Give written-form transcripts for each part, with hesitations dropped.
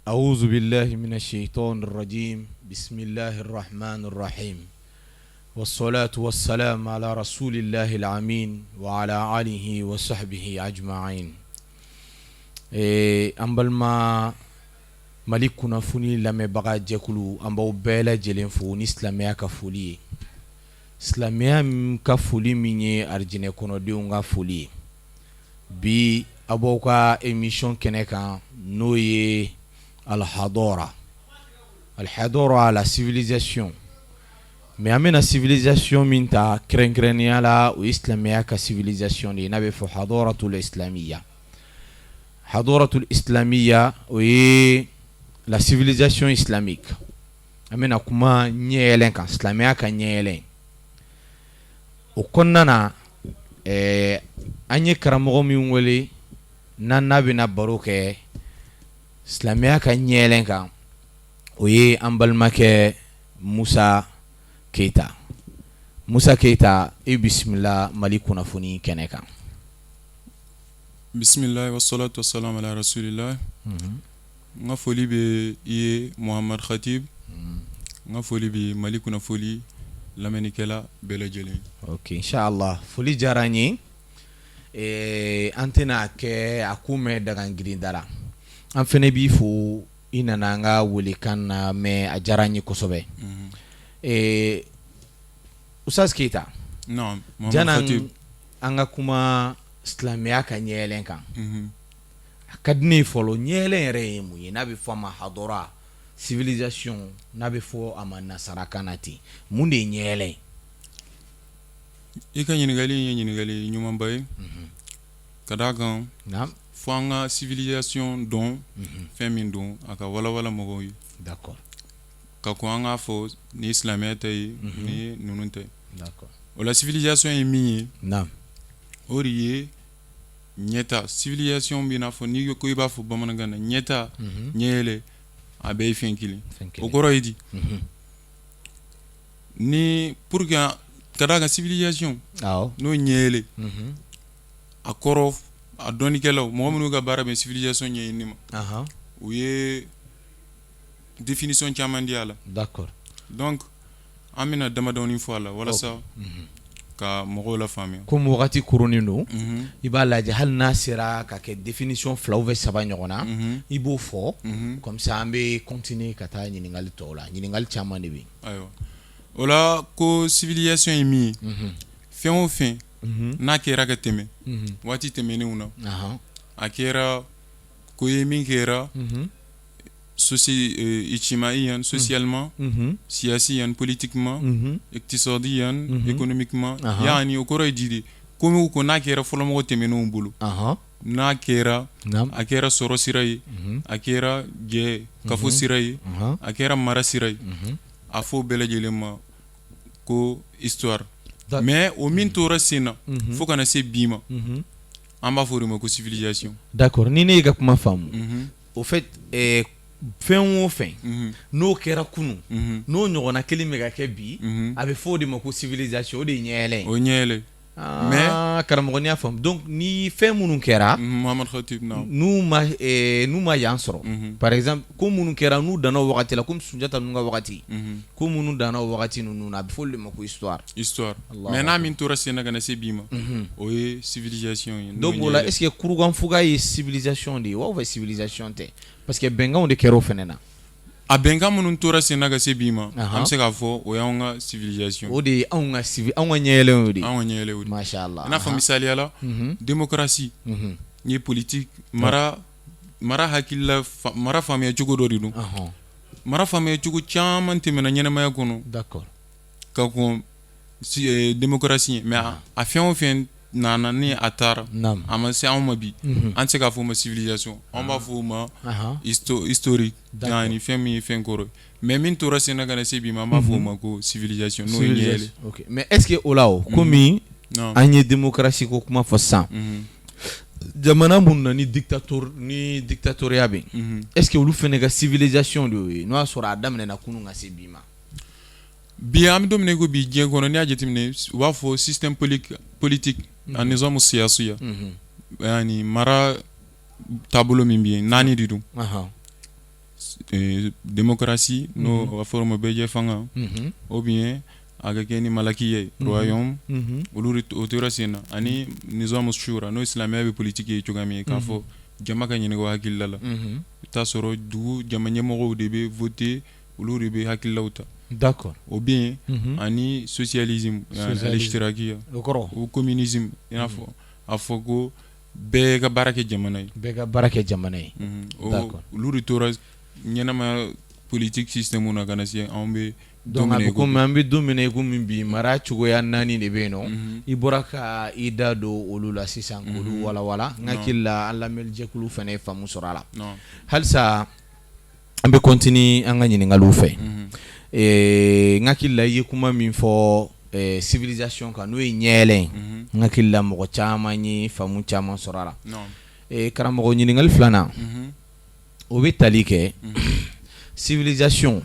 أعوذ بالله من الشيطان الرجيم بسم الله الرحمن الرحيم والصلاة والسلام على رسول الله الأمين وعلى آله وصحبه أجمعين. An balima Mali kunnafoni lamɛnbaga jɛkulu, an b'aw bɛɛ lajɛlen fo ni silamɛya ka foli ye, silamɛya ka foli min ye arijinɛ kɔnɔdenw ka foli ye. Bi aw b'aw ka émission kɛnɛ kan, n'o ye Alhadɔra, Alhadɔra, la civilisation. Mais an bɛna civilisation min ta kɛrɛnkɛrɛnnenya la, o ye silamɛya ka civilisation de ye, n'a bɛ fɔ hadɔratul islamiya. Hadɔratul islamiya, o ye la civilisation islamique. An bɛna kuma ɲɛyɛlɛn kan, silamɛya ka ɲɛyɛlɛn. O kɔnɔna na, an ye karamɔgɔ min wele n'an n'a bɛna baro kɛ silamɛya ka ɲɛyɛlɛn kan, o ye an balimakɛ Musa Keyita. Musa Keyita, i bisimila Mali kunnafoni kɛnɛ kan. Bisimilahi wasalatu wasalamu ala rasulillah. N ka foli bɛ i ye, Muhamad Khatib. N ka foli bɛ Mali kunnafoni lamɛnnikɛla bɛɛ lajɛlen. Ok, inshallah, foli diyara n ye. An tɛna kɛ a ko mɛn daga girinda la. An fana b'i fo, i nana an ka weelekan na, mais a diyara n ye kosɛbɛ. Ustaz Keyita, janni an ka kuma silamɛya ka ɲɛyɛlɛn kan, a ka di ne ye fɔlɔ, ɲɛyɛlɛn yɛrɛ ye mun ye, n'a bɛ fɔ a ma hadɔra, civilisation, n'a bɛ fɔ a ma nasarakan na ten? Mun de ye ɲɛyɛlɛn ye? I ka ɲininkali ye ɲininkali ɲumanba ye, ka d'a kan fo an ka civilisation dɔn, fɛn min don, a ka walawala mɔgɔw ye. Ka kɔn an k'a fɔ ni silamɛya ta ye, ni ninnu tɛ. O la, civilisation ye min ye, o de ye ɲɛta. Civilisation b'i n'a fɔ n'i ko i b'a fɔ bamanankan na, ɲɛta, ɲɛyɛlɛ, a bɛɛ ye fɛn kelen. O kɔrɔ ye di? Ni pour que ka d'a kan civilisation, n'o ɲɛyɛlɛ, a kɔrɔ, a dɔnnikɛlaw, mɔgɔ minnu ka baara bɛ civilisation ɲɛɲini ma, u ye définition caman di a la. Donc an bɛna damadɔni fɔ a la walasa ka mɔgɔw la faamuya. Komi wagati kurunin don, i b'a lajɛ, hali n'a sera ka kɛ définition fila ou saba ɲɔgɔn na, i b'o fɔ. Comme ça an bɛ continuer ka taa ɲininkali tɔw la. Ɲininkali caman de bɛ yen. Ayiwa, o la, ko civilisation ye min ye, fɛn o fɛn n'a kɛra ka tɛmɛ waati tɛmɛnenw na, a kɛra ko ye min kɛra اجتماعيا, socialement, سياسيا, politiquement, اقتصاديا, économiquement. Yani o kɔrɔ ye di de? Ko ko n'a kɛra fɔlɔmɔgɔ tɛmɛnenw bolo, n'a kɛra, a kɛra sɔrɔ sira ye, a kɛra jɛ kafo sira ye, a kɛra mara sira ye, a fɔ bɛɛ lajɛlen ma ko histoire. Mais o min tora sen na fo kana se bi ma, an b'a fɔ o de ma ko civilisation. D'accord, ni ne y'i ka kuma faamu, au fait, fɛn o fɛn n'o kɛra kunun, n'o ɲɔgɔnna kelen bɛ ka kɛ bi, a bɛ fɔ o de ma ko civilisation. O de ye ɲɛyɛlɛ ye. O ye ɲɛyɛlɛ. Mais karamɔgɔ, n'i y'a faamu, donc ni fɛn minnu kɛra Muhamad Khatib, naam. n'u ma yan sɔrɔ, par exemple ko minnu kɛra, n'u danna o wagati la, komi Sunjata ninnu ka wagati, ko minnu danna o wagati ninnu na, a bɛ fɔ olu de ma ko histoire. Histoire. Mais n'a min tora sen na ka na se bi ma, o ye civilisation ye. Donc o la, est ce que Kurukanfuga ye civilisation de ye wa, ou bien civilisation tɛ? Parce que bɛnkanw de kɛra o fɛnɛ na. A bɛnkan minnu tora sen na ka se bi ma, an bɛ se k'a fɔ o y'anw ka civilisation. O de ye anw ka civi anw ka ɲɛyɛlɛn o de ye. Anw ka ɲɛyɛlɛ o de. Masha Allah. I n'a fɔ misaliya la, démocratie ni ye politique, mara hakilila, mara faamuya cogo dɔ de don. Mara faamuya cogo caman tɛmɛna ɲɛnamaya kɔnɔ ka kɔn démocratie ye. Mais a fɛn o fɛn nana ni a taara, a ma se anw ma bi, an tɛ se k'a fɔ o ma civilisation, an b'a fɔ o ma historique, yani fɛn min ye fɛn kɔrɔ ye. Mais min tora sen na ka na se bi ma, an b'a fɔ o ma ko civilisation, n'o ye ɲɛyɛlɛ. Ok, mais est ce que o la, o komi an ye démocratie ko kuma fɔ sisan, jamana minnu na ni dictatoriat bɛ yen, est ce que olu fana ka civilisation de y'o ye, n'o y'a sɔrɔ a daminɛna kunun ka se bi ma? Bi, an bɛ don min na i ko bi, diɲɛ kɔnɔ, n'i y'a jateminɛ, u b'a fɔ système politique, النظام السياسي, yani mara taabolo min bɛ yen, naani de don. Démocratie n'o b'a fɔ ma bɛɛjɛ fanga, ou bien a ka kɛ ni malakiya ye, royaume, olu o tora sen na, ani nizamu shura, n'o silamɛya bɛ politique ye cogoya min k'a fɔ jama ka ɲininka hakilila la. I t'a sɔrɔ dugu jama ɲɛmɔgɔw de bɛ voter, olu de bɛ hakililaw ta. D'accord. O bɛ yen, ani socialisme, al-ishtirakiya, o kɔrɔ o communisme, i n'a fɔ a fɔ ko bɛɛ ka baara kɛ jamana ye. Bɛɛ ka baara kɛ jamana ye. Olu de tora ɲɛnamaya politique système na ka na se anw bɛ Donc a bɛ komi an bɛ don min na i komi bi, mara cogoya naani de bɛ yen nɔ. I bɔra ka i da don olu la sisan k'olu walawala. N hakili la an lamɛnjɛkulu fana ye faamu sɔrɔ a la. Halisa an bɛ continuer an ka ɲininkaliw fɛ. N hakili la i ye kuma min fɔ civilisation kan, n'o ye ɲɛyɛlɛ ye, n hakili la mɔgɔ caman ye faamu caman sɔrɔ a la. Karamɔgɔ, ɲininkali filanan, o bɛ tali kɛ civilisation,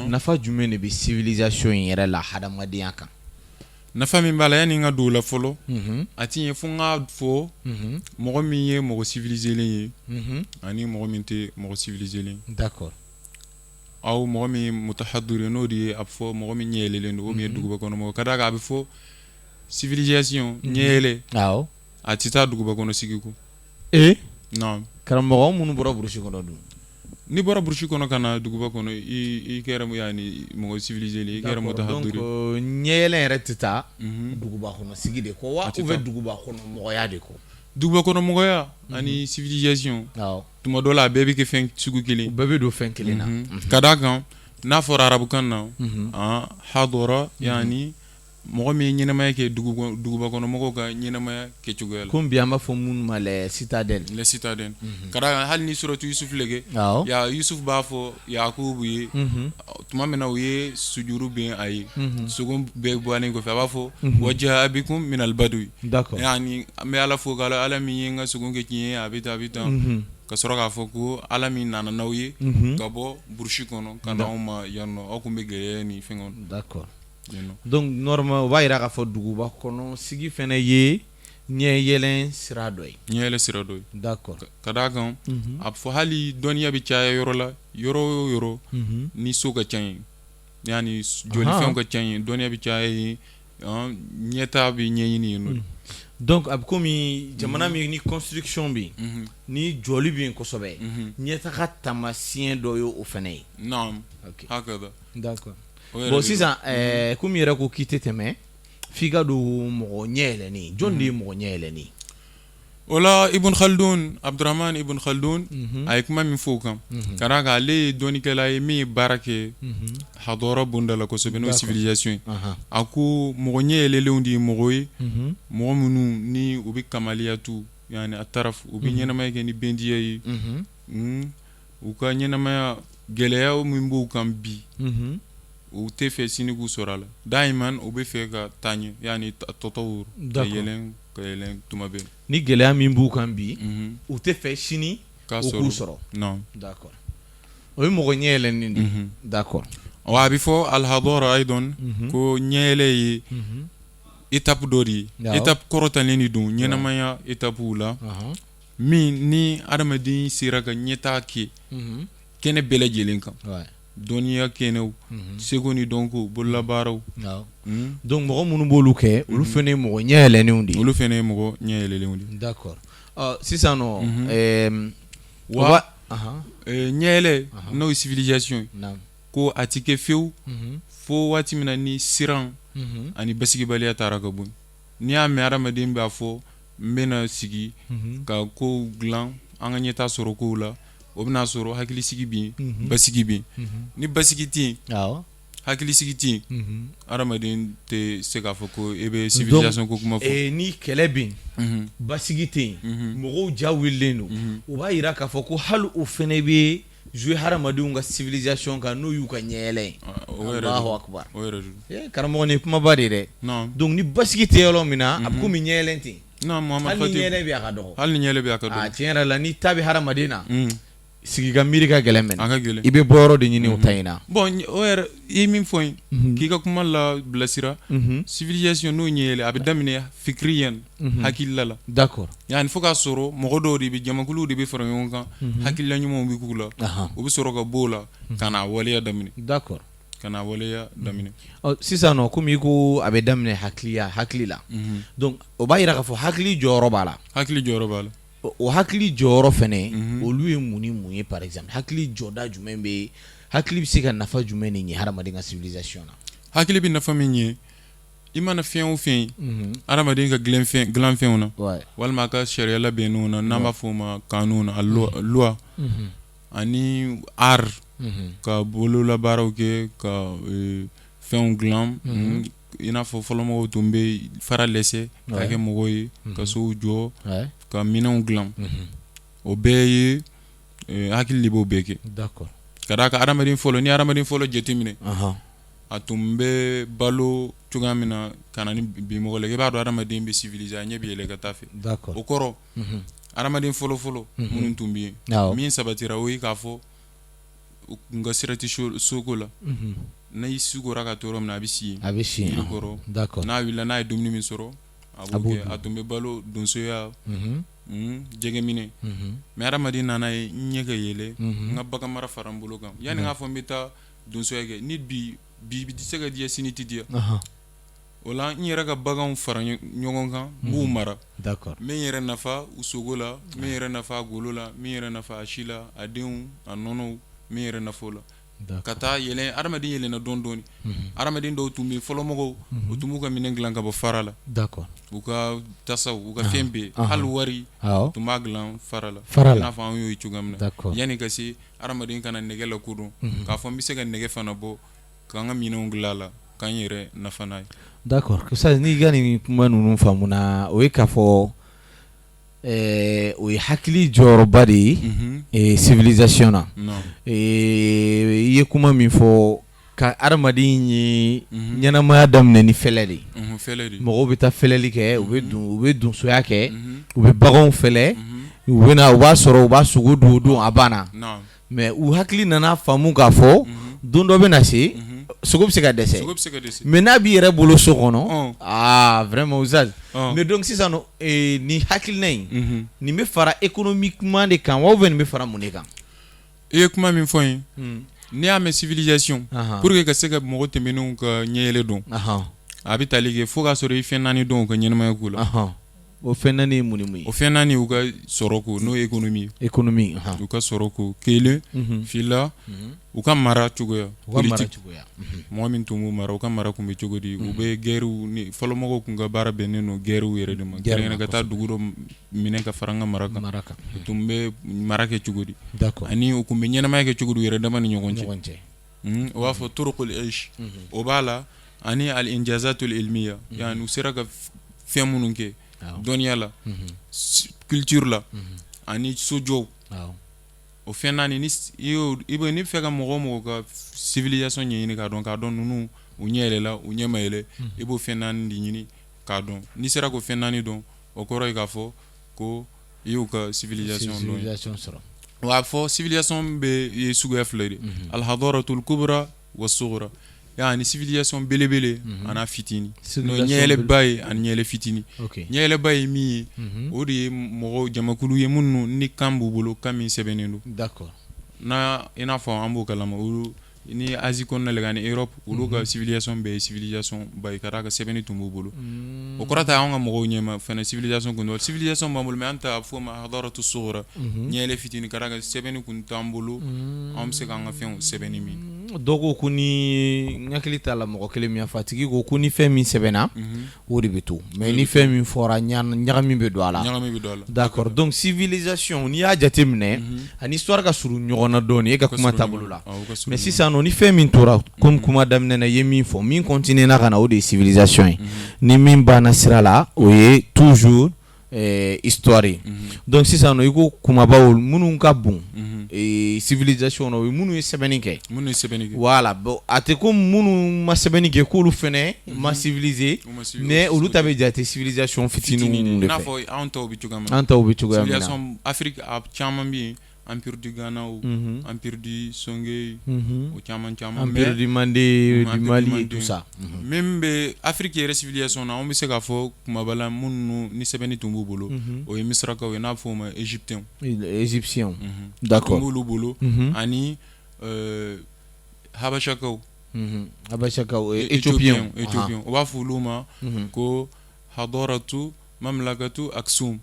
nafa jumɛn de bɛ civilisation in yɛrɛ la hadamadenya kan? Nafa min b'a la, yanni n ka don o la fɔlɔ, a ti ɲɛ fo n k'a fɔ mɔgɔ min ye mɔgɔ civilisélen ye ani mɔgɔ min tɛ mɔgɔ civilisélen. D'accord. Aw mɔgɔ min ye mutahadir ye, n'o de ye a bɛ fɔ mɔgɔ min ɲɛ yɛlɛlen don, o min ye duguba kɔnɔ mɔgɔ, ka d'a kan a bɛ fɔ civilisation, ɲɛ yɛlɛ, a tɛ taa duguba kɔnɔ sigi kɔ. Ee karamɔgɔ, minnu bɔra burusi kɔnɔ dun? N'i bɔra burusi kɔnɔ ka na duguba kɔnɔ, i kɛra yani mɔgɔ civilisé i kɛra mutahadir. Ɲɛyɛlɛ yɛrɛ tɛ taa duguba kɔnɔ sigi de kɔ wa, ou bien duguba kɔnɔ mɔgɔya de kɔ? Duguba kɔnɔ mɔgɔya ani civilisation, tuma dɔ la a bɛɛ bɛ kɛ fɛn sugu kelen, bɛɛ bɛ don fɛn kelen na. Ka d'a kan n'a fɔra arabukan na hadara, yani mɔgɔ min ye ɲɛnamaya kɛ duguba kɔnɔ mɔgɔw ka ɲɛnamaya kɛcogoya la. Komi bi an b'a fɔ minnu ma les citadins. Les citadins. Ka d'a kan hali ni suratu Yusuf lajɛ, ya Yusuf b'a fɔ Yakubu ye tuma min na u ye sujuru bin a ye, sogo bɛɛ bɔlen kɔfɛ, a b'a fɔ wa jaa bikum minal badwi. D'accord. Yani an bɛ Ala fo k'Ala min ye n ka sogo kɛ tiɲɛ ye, a bɛ tan a bɛ tan, ka sɔrɔ k'a fɔ ko Ala min nana n'aw ye ka bɔ burusi kɔnɔ ka na anw ma yan nɔ, aw tun bɛ gɛlɛya ni fɛn kɔnɔ. D'accord. Donc normalement o b'a jira k'a fɔ duguba kɔnɔ sigi fana ye ɲɛ yɛlɛn sira dɔ ye. Ɲɛ yɛlɛ sira dɔ ye. D'accord. Ka d'a kan a bɛ fɔ hali dɔnniya bɛ caya yɔrɔ la, yɔrɔ o yɔrɔ ni so ka ca yen, yani jɔlifɛnw ka ca yen, dɔnniya bɛ caya yen, ɲɛtaa bɛ ɲɛɲini yen nɔ. Donc a bɛ komi jamana min ni construction bɛ yen, ni jɔli bɛ yen kosɛbɛ, ɲɛtaga taamasiyɛn dɔ ye o fana ye. Naam, hakada. D'accord. Bon, sisan komi yɛrɛ ko k'i tɛ tɛmɛ f'i ka don mɔgɔ ɲɛ yɛlɛnnen, jɔn de ye mɔgɔ ɲɛ yɛlɛnnen? O la Ibn Khaldun, Abdurrahman Ibn Khaldun, a ye kuma min fɔ o kan, ka d'a kan ale ye dɔnnikɛla ye min ye baara kɛ hadara bonda la kosɛbɛ, n'o ye civilisation ye. A ko mɔgɔ ɲɛ yɛlɛlenw de ye mɔgɔ ye, mɔgɔ minnu ni u bɛ kamaliyatu, yani a taraf, u bɛ ɲɛnamaya kɛ ni bɛndiya ye, u ka ɲɛnamaya gɛlɛya min b'u kan bi, u tɛ fɛ sini k'u sɔrɔ a la. Dayiman u bɛ fɛ ka taa ɲɛ, yani tatawur, ka yɛlɛn ka yɛlɛn tuma bɛɛ. Ni gɛlɛya min b'u kan bi, u tɛ fɛ sini o k'u sɔrɔ. D'accord, o ye mɔgɔ ɲɛ yɛlɛnnen de ye. D'accord. Wa a bɛ fɔ alhadara ayidɔn ko ɲɛ yɛlɛ ye étape dɔ de ye, étape kɔrɔtalen de don ɲɛnamaya étapew la, min ni adamaden sera ka ɲɛtaa kɛ kɛnɛ bɛɛ lajɛlen kan, dɔnniya kɛnɛw, seko ni dɔnko, bololabaaraw. Donc mɔgɔ minnu b'olu kɛ, olu fana ye mɔgɔ ɲɛ yɛlɛnnenw de ye. Olu fana ye mɔgɔ ɲɛ yɛlɛlenw de ye. D'accord. Sisan nɔ, wa ɲɛ yɛlɛ, n'o ye civilisation ye, ko a tɛ kɛ fewu fo waati min na ni siran ani basigibaliya taara ka bɔ. N'i y'a mɛn adamaden b'a fɔ n bɛna sigi ka kow dilan, an ka ɲɛtaa sɔrɔ kow la, o bɛna sɔrɔ hakilisigi bɛ yen, basigi bɛ yen. Ni basigi tɛ yen, hakilisigi tɛ yen, adamaden tɛ se k'a fɔ ko e bɛ civilisation ko kuma fɔ. Ni kɛlɛ bɛ yen, basigi tɛ yen, mɔgɔw ja wulilen don, o b'a jira k'a fɔ ko hali o fana bɛ jouer hadamadenw ka civilisation kan, n'o y'u ka ɲɛyɛlɛ ye. Alahu akibaru, karamɔgɔ, nin ye kumaba de ye dɛ. Donc ni basigi tɛ yɔrɔ min na, a bɛ komi ɲɛyɛlɛ tɛ yen. Hali ni ɲɛyɛlɛ bɛ yen, a ka dɔgɔ. Hali ni ɲɛyɛlɛ bɛ yen, a ka dɔgɔ. Tiɲɛ yɛrɛ la, ni ta bɛ hadamaden na, Sigi ka miiri ka gɛlɛn mɛnɛ, a ka gɛlɛn, i bɛ bɔyɔrɔ de ɲini o ta in na. Bon, o yɛrɛ i ye min fɔ yen, k'i ka kuma la bilasira, civilisation n'o ɲɛ yɛlɛ, a bɛ daminɛ fikiriyan, hakilila la. D'accord. Yani fo k'a sɔrɔ mɔgɔ dɔw de bɛ, jamakulu de bɛ fara ɲɔgɔn kan, hakilila ɲumanw bɛ k'u la, u bɛ sɔrɔ ka b'o la ka na waleya daminɛ. D'accord. Ka na waleya daminɛ. Ɔ, sisan nɔ, komi i ko a bɛ daminɛ hakili la, donc o b'a jira k'a fɔ hakili jɔyɔrɔ b'a la. Hakili jɔyɔrɔ b'a la. O hakili jɔyɔrɔ fɛnɛ, olu ye mun ni mun ye? Par exemple, hakili jɔda jumɛn bɛ yen? Hakili bɛ se ka nafa jumɛn de ɲɛ hadamaden ka civilisation na? Hakili bɛ nafa min ɲɛ, i mana fɛn o fɛn ye hadamaden ka dilanfɛnw na, walima a ka sariya labɛnnenw na, n'an b'a fɔ o ma kanun na, loi, ani art, ka bololabaaraw kɛ, ka fɛnw dilan, i n'a fɔ fɔlɔmɔgɔw tun bɛ fara lɛsɛ ka kɛ mɔgɔw ye, ka sow jɔ, ka minɛnw dilan, o bɛɛ ye hakili de b'o bɛɛ kɛ. Ka d'a kan hadamaden fɔlɔ, ni hadamaden fɔlɔ jateminɛ, a tun bɛ balo cogoya min na ka na ni bi mɔgɔ la, i b'a dɔn hadamaden bɛ civiliser, a ɲɛ bɛ yɛlɛ ka taa fɛ. O kɔrɔ, hadamaden fɔlɔ fɔlɔ minnu tun bɛ yen, min sabatira, o ye k'a fɔ u tun ka sira tɛ soko la. N'i sukora ka to yɔrɔ min na, a bɛ si yen, a bɛ si yen kɔrɔ. N'a wulila, n'a ye dumuni min sɔrɔ, a b'o kɛ. A tun bɛ balo donsoya, jɛgɛ minɛ. Mais hadamaden nana ye n ɲɛ ka yɛlɛ, n ka bagan mara fara n bolo kan, yanni n k'a fɔ n bɛ taa donsoya kɛ, ni bi bi tɛ se ka diya, sini tɛ diya. O la, n yɛrɛ ka baganw fara ɲɔgɔn kan, n b'u mara, n bɛ n yɛrɛ nafa u sogo la, n bɛ n yɛrɛ nafa a golo la, n bɛ n yɛrɛ nafa a si la, a denw, a nɔnɔw, n bɛ n yɛrɛ nafa o la, ka taa yɛlɛ. Hadamaden yɛlɛnna dɔɔni dɔɔni. Hadamaden dɔw tun bɛ yen, fɔlɔmɔgɔw, u tun b'u ka minɛn dilan ka bɔ fara la, u ka tasaw, u ka fɛn bɛɛ, hali wari tun b'a dilan fara la, i n'a fɔ an y'o ye cogoya min na. Yanni ka se hadamaden ka na nɛgɛ lakodɔn, k'a fɔ n bɛ se ka nɛgɛ fana bɔ k'an ka minɛnw dilan a la, k'an yɛrɛ nafa n'a ye. D'accord, n'i ka nin kuma ninnu faamuna, o ye k'a fɔ o ye hakili jɔyɔrɔba de ye civilisation na. I ye kuma min fɔ, ka hadamaden ye ɲɛnamaya daminɛ ni fɛlɛ de ye. Mɔgɔw bɛ taa fɛlɛli kɛ, u bɛ donsoya kɛ, u bɛ baganw fɛlɛ, u bɛ na, u b'a sɔrɔ, u b'a sogo dun, a banna. Mais u hakili nana faamu k'a fɔ don dɔ bɛ na se, sogo bɛ se ka dɛsɛ, mais n'a b'i yɛrɛ bolo so kɔnɔ, aa vraiment Oustaz. Mais donc sisan nin hakilina in, nin bɛ fara économiquement de kan wa, ou bien nin bɛ fara mun de kan? I ye kuma min fɔ yen, n'i y'a mɛn civilisation, pour que ka se ka mɔgɔ tɛmɛnenw ka ɲɛyɛlɛ dɔn, a bɛ tali kɛ fo k'a sɔrɔ i fɛn naani dɔn u ka ɲɛnamaya ko la. O fɛn naani ye mun ni mun ye? O fɛn naani, u ka sɔrɔ ko, n'o ye économie ye. Économie. U ka sɔrɔ ko kelen, fila, u ka mara cogoya, politique, mɔgɔ min tun b'u mara, u ka mara tun bɛ cogo di, u bɛ guerre ni fɔlɔmɔgɔw tun ka baara bɛnnen don guerre yɛrɛ de ma, kɛrɛnkɛrɛn ka taa dugu dɔ minɛ ka fara an ka mara kan, u tun bɛ mara kɛ cogo di, ani u tun bɛ ɲɛnamaya kɛ cogo di u yɛrɛ dama ni ɲɔgɔn cɛ. U b'a fɔ turuqul aish, o b'a la, ani al injazatul ilmiya, yani u sera ka fɛn minnu kɛ dɔnniya la, culture la, ani sojɔw. O fɛn naani, ni i bɛ n'i fɛ ka mɔgɔ o mɔgɔ ka civilisation ɲɛɲini k'a dɔn ninnu u ɲɛ yɛlɛla, u ɲɛ ma yɛlɛ, i b'o fɛn naani de ɲini k'a dɔn. N'i sera k'o fɛn naani dɔn, o kɔrɔ ye k'a fɔ ko i y'u ka civilisation sɔrɔ. Wa a fɔ civilisation bɛ ye suguya fila de, alhadaratul kubra wa sughra, yani civilisation belebele an'a fitinin, n'o ye ɲɛyɛlɛba ye ani ɲɛyɛlɛ fitinin. Ɲɛyɛlɛba ye min ye, o de ye mɔgɔ jamakulu ye minnu ni kan b'u bolo, kan min sɛbɛnnen don. N'a i n'a fɔ an b'o kalama, olu ni Asie kɔnɔna la ani Europe, olu ka civilisation bɛɛ ye civilisation ba ye, ka d'a kan sɛbɛnni tun b'u bolo. O kɔrɔ tɛ anw ka mɔgɔw ɲɛma fana civilisation kun don. Civilisation b'an bolo, mais an ta fɔ ma hadaratu sughra, ɲɛyɛlɛ fitinin, ka d'a kan sɛbɛnni kun t'an bolo, an bɛ se k'an ka fɛnw sɛbɛnni min. Dɔw ko ko ni n hakili t'a la, mɔgɔ kelen min y'a fɔ, a tigi ko ko ni fɛn min sɛbɛnna, o de bɛ to, mais ni fɛn min fɔra, ɲagami bɛ don a la. Ɲagami bɛ don a la. D'accord, donc civilisation, n'i y'a jateminɛ, ani histoire ka surun ɲɔgɔn na dɔɔnin e ka kuma taabolo la. Mais sisan nɔ, ni fɛn min tora, comme kuma daminɛ na i ye min fɔ, min continuer na ka na, o de ye civilisation ye. Ni min banna sira la, o ye toujours histoire ye. Donc sisan nɔ, i ko kumabaw minnu ka bon civilisation na, o ye minnu ye sɛbɛnni kɛ. Minnu ye sɛbɛnni kɛ. Voilà, bon, a tɛ ko minnu ma sɛbɛnni kɛ k'olu fana ma civiliser, mais olu ta bɛ jate civilisation fitininw de fɛ. I n'a fɔ anw tɔw bɛ cogoya min na. An tɔw bɛ cogoya min na. Civilisation Afrique, a caman bɛ yen. Empire du Ghana o Empire du Songhai o caman caman Empire du Mandé du Mali tout ça min bɛ Afrique yɛrɛ civilisation na an bɛ se k'a fɔ kumaba la minnu ni sɛbɛnni tun b'u bolo o ye Misirakaw ye n'a bɛ fɔ o ma Égyptiens Égyptiens d'accord b'olu bolo ani Habasakaw Habasakaw Éthiopiens u b'a fɔ olu ma ko Hadaratu Mamlakatu Aksum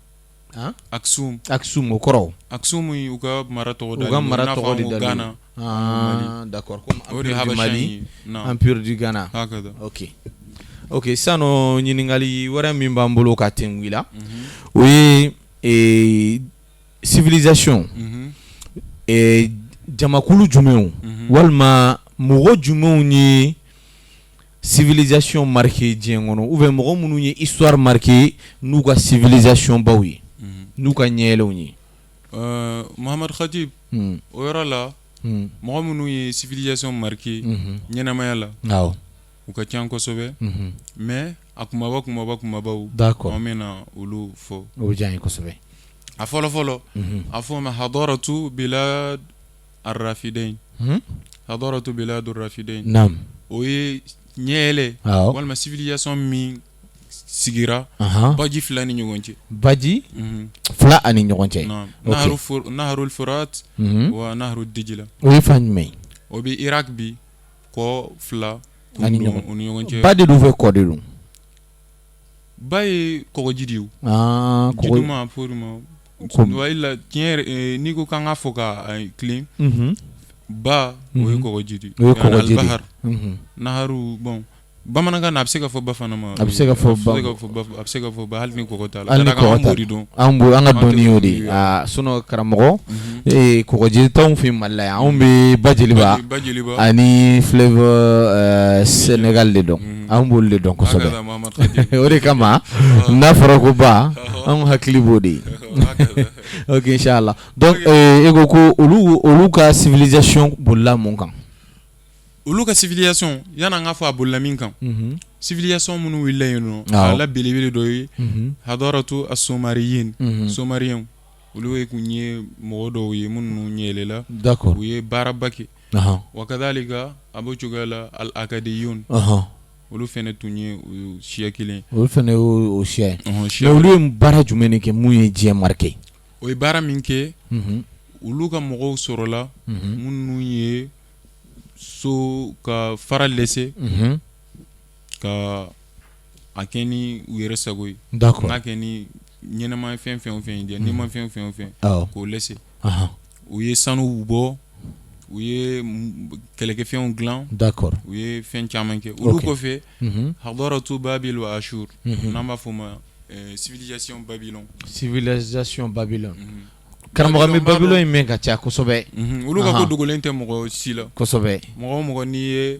Aksum Aksum o kɔrɔ Aksum u ka mara tɔgɔ u ka mara tɔgɔ de Ghana d'accord o de Mali Empire du Ghana ok ok sisan ɲininkali wɛrɛ min b'an bolo ka tɛnku i la o ye civilisation jamakulu jumɛnw walima mɔgɔ jumɛnw ye civilisation marqué diɲɛ kɔnɔ ou bien mɔgɔ minnu ye histoire marqué n'u ka civilisation baw ye n'u ka ɲɛyɛlɛw ye Mohamed Khatib o yɔrɔ la mɔgɔ minnu ye civilisation marqué ɲɛnamaya la u ka ca kosɛbɛ mais a kumaba kumaba kumabaw d'accord an bɛna olu fɔ o bɛ diya n ye kosɛbɛ a fɔlɔ fɔlɔ a fɔ ma hadaratu bilad arrafidain hadaratu bilad arrafidain naamu o ye ɲɛyɛlɛ walima civilisation min sigira baji fila ni ɲɔgɔn cɛ baji fila ani ɲɔgɔn cɛ naharul furat wa naharu dijila o ye fan jumɛn ye o bɛ Irak bi kɔ fila ani ɲɔgɔn cɛ ba de don fɛ kɔ de don ba ye kɔgɔji de ye kɔgɔji fɔ ma la tiɲɛ n'i ko k'an ka fɔ ka tilen ba o ye kɔgɔji de o ye kɔgɔji bahar naharu bon bamanankan na a bɛ se ka fɔ ba fana ma a bɛ se ka fɔ ba a bɛ se ka fɔ ba hali ni kɔgɔ t'a la hali ni kɔgɔ t'a la an an ka dɔnni y'o de ye sinon karamɔgɔ kɔgɔji t'anw fɛ Mali la yan anw bɛ ba jeliba ani fleuve Sénégal de dɔn anw b'olu de dɔn kosɛbɛ o de kama n'a fɔra ko ba anw hakili b'o de ye ok inchallah donc e ko ko olu ka civilisation bolila mun kan olu ka civilisation yanni an k'a fɔ a bolila min kan civilisation minnu wulila yen nɔ a la belebele dɔ ye hadaratu asomariyin somariyɛnw olu ye tun ye mɔgɔ dɔw ye minnu ɲɛyɛlɛla d'accord u ye baaraba kɛ wa kadhalika a b'o cogoya la al akadiyun olu fana tun ye siya kelen olu fana y'o siya ye mais olu ye baara jumɛn de kɛ mun ye diɲɛ marqué o ye baara min kɛ olu ka mɔgɔw sɔrɔla minnu ye so ka fara lese ka a kɛ ni u yɛrɛ sago ye d'accord n'a kɛ ni ɲɛnama fɛn fɛn o fɛn ye n'i ma fɛn fɛn o fɛn k'o lese u ye sanuw bɔ u ye kɛlɛkɛfɛnw dilan d'accord u ye fɛn caman kɛ olu kɔfɛ hadaratu babil wa ashur n'an b'a fɔ o ma civilisation Babylone civilisation Babylone karamɔgɔ bɛ Babylone in mɛn ka ca kosɛbɛ olu ka ko dogolen tɛ mɔgɔ si la kosɛbɛ mɔgɔ o mɔgɔ n'i ye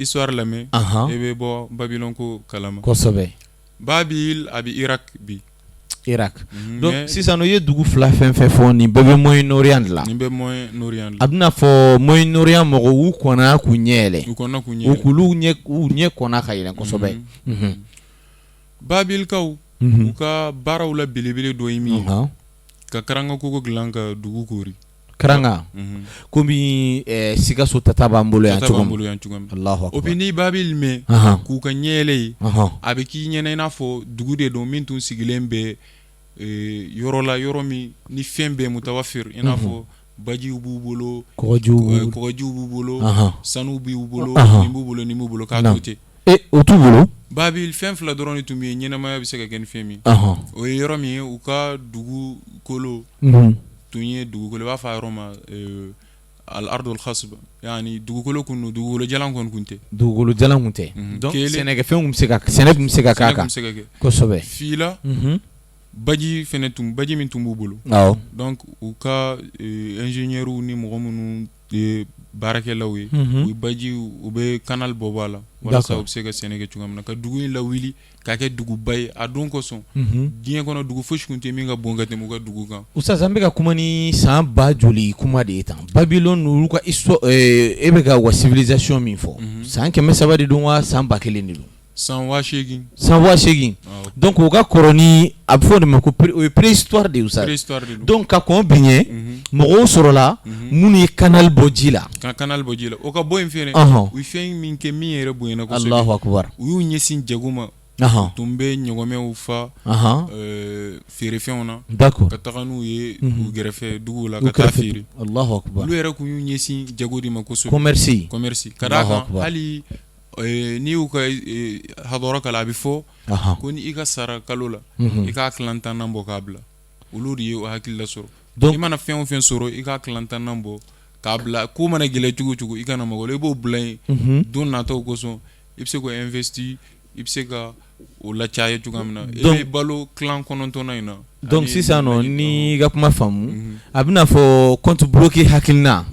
histoire lamɛn e bɛ bɔ Babylone ko kalama kosɛbɛ Babil a bɛ Irak bi Irak donc sisan i ye dugu fila fɛn fɛn fɔ nin bɛɛ bɛ Moyen-Orient de la nin bɛ Moyen-Orient a bɛna fɔ Moyen-Orient mɔgɔw u kɔnna k'u ɲɛ yɛlɛ u kɔnna k'u ɲɛ u ɲɛ kɔnna ka yɛlɛ kosɛbɛ Babilkaw u ka baaraw la belebele dɔ ye min ye ka karanga kogo dilan ka dugu koori karanga komi Sikaso tata b'an bolo yan cogo min o bi ni Babil mɛn k'u ka ɲɛyɛlɛ ye a bɛ k'i ɲɛna i n'a fɔ dugu de don min tun sigilen bɛ yɔrɔ la yɔrɔ min ni fɛn bɛɛ mutawafir i n'a fɔ bajiw b'u bolo kɔgɔjiw b'u bolo sanu b'u bolo nin b'u bolo nin b'u bolo k'a to ten o t'u bolo Babil fɛn fila dɔrɔn de tun bɛ yen ɲɛnamaya bɛ se ka kɛ ni fɛn min o ye yɔrɔ min ye u ka dugukolo tun ye dugukolo i b'a fɔ a yɔrɔ ma al ardul khasb yani dugukolo kun don dugukolo jalan kɔni tun tɛ dugukolo jalan tun tɛ donc sɛnɛkɛfɛnw tun bɛ se ka sɛnɛ tun bɛ se ka k'a kan kosɛbɛ fila baji fɛnɛ tun baji min tun b'u bolo donc u ka ingénieurs ni mɔgɔ minnu ye baarakɛlaw ye u ye baji u bɛ canal bɔ bɔ a la walasa u bɛ se ka sɛnɛ kɛ cogoya min na ka dugu in lawuli k'a kɛ duguba ye a don kosɔn diɲɛ kɔnɔ dugu fosi tun tɛ min ka bon ka tɛmɛ u ka dugu kan Ustaz an bɛ ka kuma ni san ba joli kuma de ye tan Babylone olu ka histoire e bɛ ka u ka civilisation min fɔ san 300 de don wa san 1000 de don san 8000 san 8000 Donc o ka kɔrɔ ni a bɛ fɔ o de ma ko o ye préhistoire de ye sa, donc ka kɔn bi ɲɛ mɔgɔw sɔrɔla minnu ye canal bɔ ji la, ka canal bɔ ji la, o ka bɔ yen fɛnɛ, u ye fɛn min kɛ min yɛrɛ bonyana kosɛbɛ, Alahu akibaru, u y'u ɲɛsin jago ma, tun bɛ ɲɔgɔmɛw fa feerefɛnw na, d'accord, ka taga n'u ye u gɛrɛfɛ duguw la ka taa feere, Alahu akibaru, olu yɛrɛ tun y'u ɲɛsin jago de ma kosɛbɛ, commerce, commerce ka d'a kan hali n'i y'u ka hadɔrɔ kalan a bɛ fɔ ko ni i ka sara kalo la i k'a tilan tannan bɔ k'a bila, olu de ye o hakilila sɔrɔ, donc i mana fɛn o fɛn sɔrɔ i k'a tilan tannan bɔ k'a bila, ko mana gɛlɛya cogo o cogo i kana mako i b'o bila yen don nataw kosɔn, i bɛ se k'o investir, i bɛ se ka o lacaya cogoya min na, i bɛ balo tilan kɔnɔntɔnnan in na. Donc sisan nɔ n'i ka kuma faamu, a bɛna fɔ compte bloqué hakilina,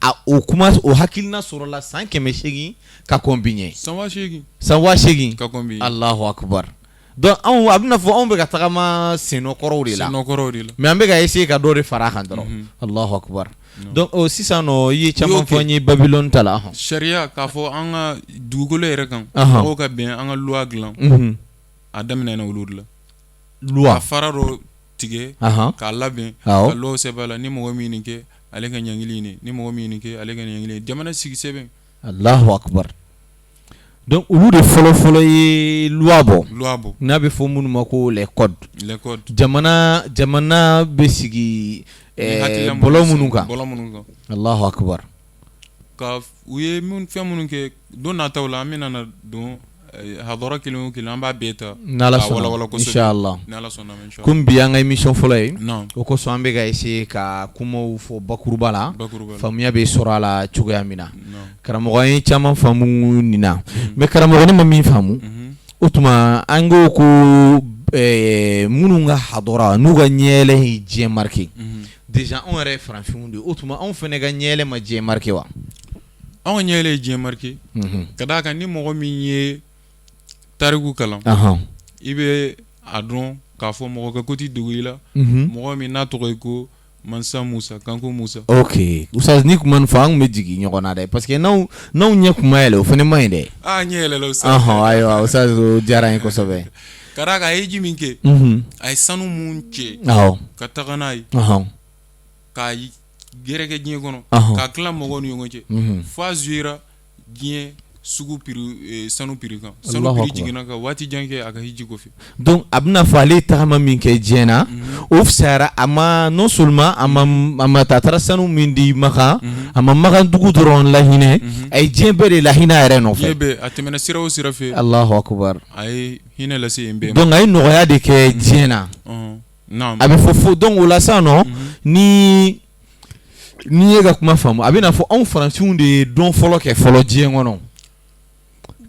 a o kuma o hakilina sɔrɔla san 800 ka kɔn bi ɲɛ, san 8000, san 8000 ka kɔn bi ɲɛ, Alahu akibaru. Donc anw a bɛna fɔ anw bɛ ka tagama sennɔ kɔrɔw de la, sennɔ kɔrɔw de la, mais an bɛ ka essayer ka dɔ de fara a kan dɔrɔn, Alahu akibaru. Donc sisan nɔ i ye caman fɔ n ye Babylone ta la. Sariya k'a fɔ an ka dugukolo yɛrɛ kan, mɔgɔw ka bɛn an ka loi dilan, a daminɛna olu de la. Loi ka fara dɔ tigɛ k'a labɛn ka loi sɛbɛn a la, ni mɔgɔ min nin kɛ ale ka ɲangili nin, ni mɔgɔ min nin kɛ ale ka ɲangili, jamana sigi sɛbɛn. Alahu akibaru. Donc olu de fɔlɔ fɔlɔ ye loi bɔ, loi bɔ, n'a bɛ fɔ minnu ma ko les codes, les codes, jamana bɛ sigi bɔlɔ minnu kan, bɔlɔ minnu kan, Alahu akibaru. Ka u ye fɛn minnu kɛ don nataw la, an bɛna na don hadɔrɔ kelen o kelen, an b'a bɛɛ ta n'Ala sɔnna inchallah, n'Ala sɔnna inchallah. Komi bi y'an ka émission fɔlɔ ye, o kosɔn an bɛ ka essayer ka kumaw fɔ bakuruba la, faamuya bɛ sɔrɔ a la cogoya min na. Karamɔgɔ, an ye caman faamu nin na, mais karamɔgɔ, ne ma min faamu, o tuma an ko ko minnu ka hadɔrɔ n'u ka ɲɛyɛlɛ ye diɲɛ marqué, déjà anw yɛrɛ ye farafinw de ye, o tuma anw fana ka ɲɛyɛlɛ ma diɲɛ marqué wa? Anw ka ɲɛyɛlɛ ye diɲɛ marqué, ka d'a kan ni mɔgɔ min ye tariku kalan, i bɛ a dɔn k'a fɔ mɔgɔ ka ko tɛ dogo i la, mɔgɔ min n'a tɔgɔ ye ko Mansa Musa, Kanku Musa. Ok Oustaz, n'i tun ma nin fɔ an tun bɛ jigin ɲɔgɔn na dɛ, parce que n'anw ɲɛ tun ma yɛlɛ o fana man ɲi dɛ. Aa, ɲɛ yɛlɛla Oustaz. Ɔhɔn, ayiwa Oustaz, o diyara n ye kosɛbɛ. Ka d'a kan a ye hiji min kɛ, a ye sanu mun cɛ, ka taga n'a ye, k'a gɛrɛkɛ diɲɛ kɔnɔ, k'a tila mɔgɔw ni ɲɔgɔn cɛ, f'a jouera diɲɛ sugu prix, sanu prix kan, sanu prix jiginna ka waati jan kɛ a ka hiji kɔfɛ. Donc a bɛna fɔ ale ye tagama min kɛ diɲɛ na, o fisayara a ma, non seulement a ma a taara sanu min di Makan, a ma Makan dugu dɔrɔn lahinɛ, a ye diɲɛ bɛɛ de lahinɛ a yɛrɛ nɔfɛ. Diɲɛ bɛɛ, a tɛmɛna sira o sira fɛ. Alahu akibaru. A ye hinɛ lase yen bɛɛ ma. Donc a ye nɔgɔya de kɛ diɲɛ na. A bɛ fɔ fo donc o la sisan nɔ, ni n'i ye ka kuma faamu, a bɛna fɔ anw farafinw de ye dɔn fɔlɔ kɛ fɔlɔ diɲɛ kɔnɔ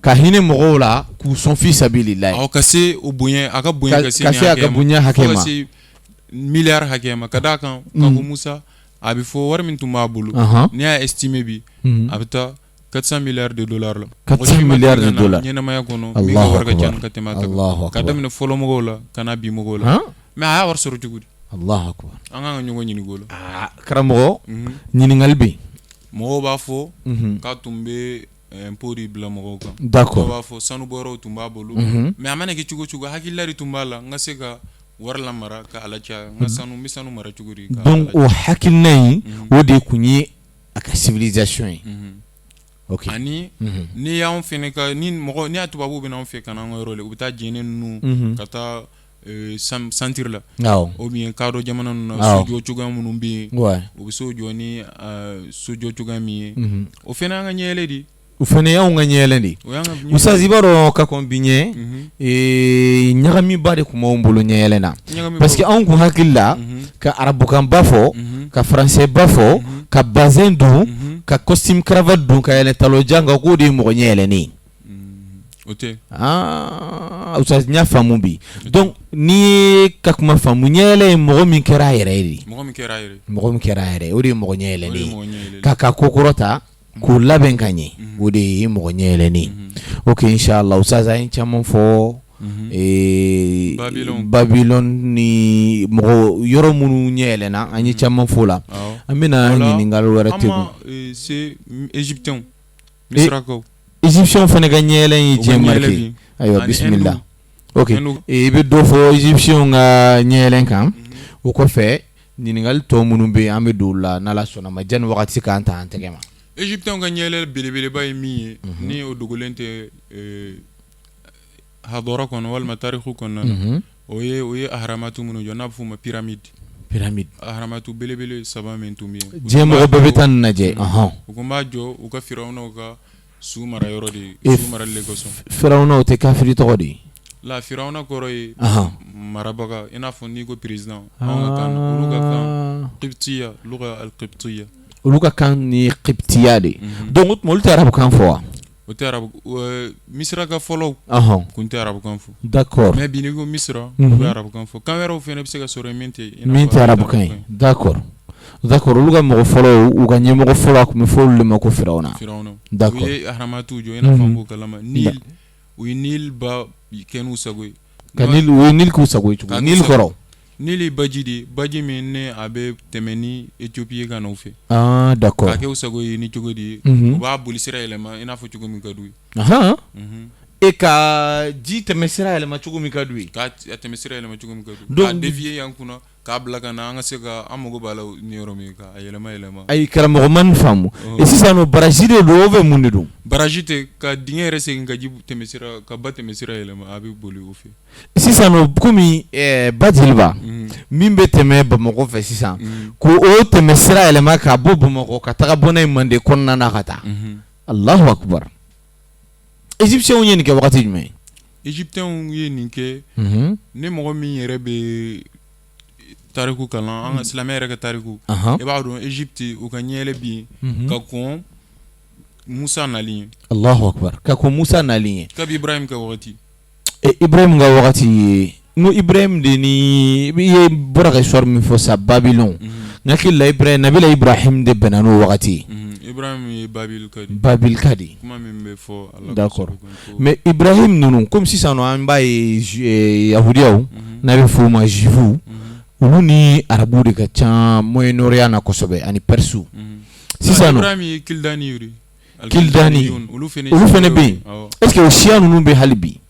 ka hinɛ mɔgɔw la k'u sɔn fi sabililahi. Ka se o bonya, a ka bonya ka se a ka bonya hakɛ ma, miliyari hakɛ ma, ka d'a kan Kanku Musa, a bɛ fɔ wari min tun b'a bolo, n'i y'a estimer bi, a bɛ taa 400 milliards de dollars la. 400 milliards de dollars. Ɲɛnamaya kɔnɔ min ka wari ka ca ka tɛmɛ a ta kan, ka daminɛ fɔlɔ mɔgɔw la ka na bi mɔgɔw la, mais a y'a wari sɔrɔ cogo di? Alahu akibaru. An kan ka ɲɔgɔn ɲininka o la. Aa karamɔgɔ, ɲininkali bɛ yen. Mɔgɔw b'a fɔ k'a tun bɛ impôt de bila mɔgɔw kan. D'accord. Dɔw b'a fɔ sanubɔyɔrɔw tun b'a bolo. Mais a mana kɛ cogo o cogo, hakilila de tun b'a la, n ka se ka wari lamara ka a lacaya, n ka sanu, n bɛ sanu mara cogo di? Donc o hakilina in, o de tun ye a ka civilisation ye. Ok. Ani n'i y'anw fana ka ni mɔgɔ n'i y'a tubabuw bɛ na anw fɛ ka na an ka yɔrɔ la, u bɛ taa Jɛnɛ ninnu ka taa centre la, ou bien kadɔ jamana ninnu na, sojɔ cogoya minnu bɛ yen, u bɛ so jɔ ni sojɔ cogoya min ye, o fana y'an ka ɲɛyɛlɛ de ye. O fana y'anw ka ɲɛyɛlɛ de ye. Oustaz, i b'a dɔn ka kɔn bi ɲɛ, ɲagamiba de tun b'anw bolo ɲɛyɛlɛ na, parce que anw kun hakili la ka arabukanba fɔ, ka faransɛba fɔ, ka bazin don, ka costume cravate don, ka yɛlɛ talon jan kan, k'o de ye mɔgɔ ɲɛyɛlɛnen ye. O tɛ. Aa Oustaz, n y'a faamu bi. Donc n'i ye ka kuma faamu, ɲɛyɛlɛ ye mɔgɔ min kɛra a yɛrɛ ye de. Mɔgɔ min kɛra a yɛrɛ ye. Mɔgɔ min kɛra a yɛrɛ ye, o de ye mɔgɔ ɲɛyɛlɛnen ye. K'a ka ko kɔrɔ ta k'o labɛn ka ɲɛ, o de ye mɔgɔ ɲɛyɛlɛnen ye. Ok, inchallah Oustaz, an ye caman fɔ Babylone ni mɔgɔ yɔrɔ minnu ɲɛ yɛlɛna, an ye caman fɔ o la. An bɛna ɲininkali wɛrɛ tɛ se Égyptiens, Misirakaw, Égyptiens fana ka ɲɛyɛlɛ ye diɲɛ marqué. Ayiwa, bisimila. Ok, i bɛ dɔ fɔ égyptiens ka ɲɛyɛlɛn kan. O kɔfɛ, ɲininkali tɔ minnu bɛ yen, an bɛ don o la n'Ala sɔnna ma, janni wagati k'an ta an tɛgɛ ma. Égyptiens ka ɲɛyɛlɛ belebeleba ye min ye, ni o dogolen tɛ hadɔra kɔnɔ walima tariku kɔnɔna na, o ye aharamatu minnu jɔ, n'a bɛ f'o ma pyramide. Pyramide. Aharamatu belebele saba min tun bɛ yen. Diɲɛ mɔgɔ bɛɛ bɛ taa nin lajɛ. U tun b'a jɔ u ka firawunaw ka su mara yɔrɔ de ye, su marali de kosɔn. Firawunaw tɛ kafiri tɔgɔ de ye? La, firawuna kɔrɔ ye marabaga, i n'a fɔ n'i ko président anw ka kan na. Olu ka kan qibtiya, luga al-qibtiya. Olu ka kan ni qibtiya de ye. Donc o tuma, olu tɛ arabukan fɔ wa? O tɛ arabu. Misira ka fɔlɔw tun tɛ arabukan fɔ. D'accord. Mais bi, n'i ko Misira, u bɛ arabukan fɔ. Kan wɛrɛw fana bɛ se ka sɔrɔ min tɛ min tɛ arabukan ye. D'accord, olu ka mɔgɔ fɔlɔ, u ka ɲɛmɔgɔ fɔlɔ, a tun bɛ fɔ olu de ma ko firawuna. Firawuna. D'accord. U ye aharamatuw jɔ, i n'a fɔ an b'o kalama. Nil, u ye Nil ba kɛ n'u sago ye. Ka Nil, u ye Nil k'u sago ye cogo? Nil kɔrɔ? Nil ye baji de ye, baji min ne a bɛ tɛmɛ ni Éthiopie ye ka n'u fɛ. Ah, d'accord. K'a kɛ u sago ye ni cogo di ye? U b'a boli sira yɛlɛma i n'a fɔ cogo min ka d'u ye. E ka ji tɛmɛ sira yɛlɛma cogo min ka d'u ye. K'a tɛmɛ sira yɛlɛma cogo min ka d'u ye. Donc k'a dévier yan kunna, k'a bila ka na, an ka se ka an mago b'a la ni yɔrɔ min, k'a yɛlɛma yɛlɛma. Ayi karamɔgɔ, ma nin faamu. Sisan nɔ, barrage de don ou bien mun de don? Barrage tɛ, ka dingɛ yɛrɛ segin ka ji tɛmɛ sira, ka ba tɛmɛ sira yɛlɛma, a bɛ boli o fɛ. Sisan nɔ, komi ba jeliba min bɛ tɛmɛ Bamakɔ fɛ sisan, ko o tɛmɛ sira yɛlɛma ka bɔ Bamakɔ ka taga bɔ n'a ye Manden kɔnɔna na ka taa. Alahu akubar! Égyptiens ye nin kɛ wagati jumɛn? Égyptiens ye nin kɛ, ni mɔgɔ min yɛrɛ bɛ tariku kalan, an ka silamɛ yɛrɛ ka tariku, i b'a dɔn Égypte u ka ɲɛyɛlɛ bi ka kɔn Musa nali ye. Alahu akubar! Ka kɔn Musa nali ye. Kabi Ibrahim ka wagati. Ibrahim ka wagati ye. N ko Ibrahim de ni i ye bɔra ka histoire min fɔ sa, Babylone, n hakili la Ibrahim, Nabila Ibrahim de bɛnna n'o wagati ye. Ibrahim ye Babil ka de. Babil ka de. Kuma min bɛ fɔ a la. D'accord, mais Ibrahim ninnu, comme sisan nɔ an b'a ye yahudiyaw, n'a bɛ f'o ma juifs, olu ni arabuw de ka ca Moyen-Orient na kosɛbɛ, ani Perses. Sisan nɔ Ibrahim ye Kildani de. Kildani, olu fana bɛ yen. Est-ce que o siya ninnu bɛ hali bi?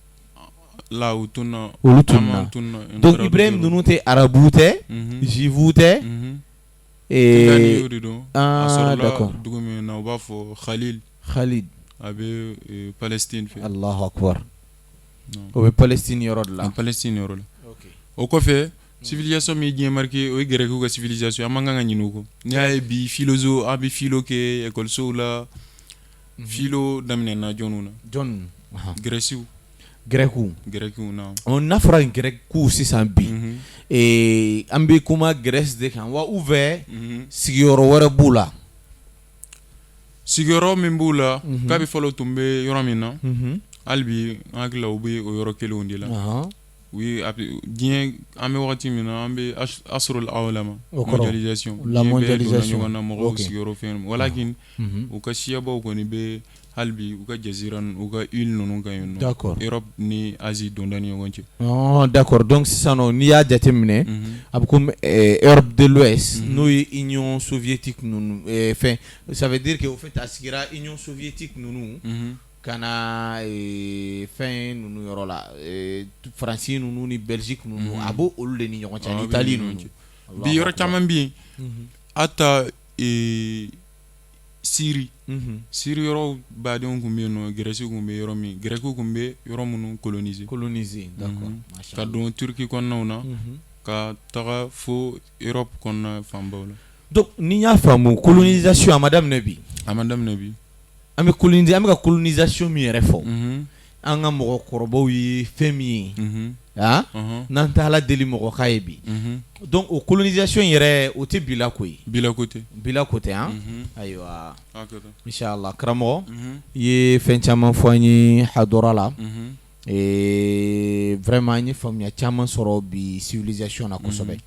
La, u tununna. Olu tununna. Donc Ibrahim ninnu tɛ arabu tɛ, juif tɛ. Kildani de don. A sɔrɔla dugu min na, u b'a fɔ Khalil. Khalil. A bɛ Palestine fɛ. Alahu akubar! O bɛ Palestine yɔrɔ de la. Palestine yɔrɔ la. O kɔfɛ, civilisation min ye diɲɛ marqué, o ye Grɛkiw ka civilisation. An man kan ka ɲinɛ o kɔ. N'i y'a ye bi philosophe, an bɛ philo kɛ ekɔlisow la, philo daminɛna jɔnniw na? Jɔn? Grɛsiw. Grɛkiw. Grɛkiw na. N'a fɔra Grɛkiw sisan bi, an bɛ kuma Grèce de kan wa ou bien sigiyɔrɔ wɛrɛ b'u la? Sigiyɔrɔ min b'u la, kabi fɔlɔ tun bɛ yɔrɔ min na, hali bi an hakili la u bɛ o yɔrɔ kelenw de la. U ye diɲɛ, an bɛ wagati min na, an bɛ asrul awlama, mondialisation, la mondialisation ɲɔgɔn na, mɔgɔw sigiyɔrɔ fɛn, walakin u ka siyabaw kɔni bɛ hali bi u ka jazira, u ka île ninnu kan yen nɔ. Europe ni Asie donda ni ɲɔgɔn cɛ. D'accord, donc sisan nɔ, n'i y'a jateminɛ, a bɛ komi Europe de l'Ouest, n'o ye Union soviétique ninnu fɛn, ça veut dire que au fait a sigira Union soviétique ninnu ka na fɛn ninnu yɔrɔ la, Faransi ninnu ni Belgique ninnu, a b'o olu de ni ɲɔgɔn cɛ, ani Italie ninnu. Bi yɔrɔ caman bɛ yen, hata Syrie, Syrie yɔrɔ badenw tun bɛ yen nɔ, Grèce tun bɛ yɔrɔ min, Grɛkiw tun bɛ yɔrɔ minnu coloniser. Coloniser, d'accord. Ka don Turquie kɔnɔnaw na, ka taga fo Europe kɔnɔna fanbaw la. Donc ni n y'a faamu, colonisation a ma daminɛ bi. A ma daminɛ bi. An bɛ coloniser, an bɛ ka colonisation min yɛrɛ fɔ, an ka mɔgɔkɔrɔbaw ye fɛn min ye, n'an tɛ Ala deli mɔgɔ k'a ye bi. Donc o colonisation yɛrɛ, o tɛ bi la ko ye. Bi la ko tɛ. Bi la ko tɛ an. Ayiwa, inshallah karamɔgɔ, i ye fɛn caman fɔ an ye hadɔra la. Vraiment an ye faamuya caman sɔrɔ bi civilisation na kosɛbɛ.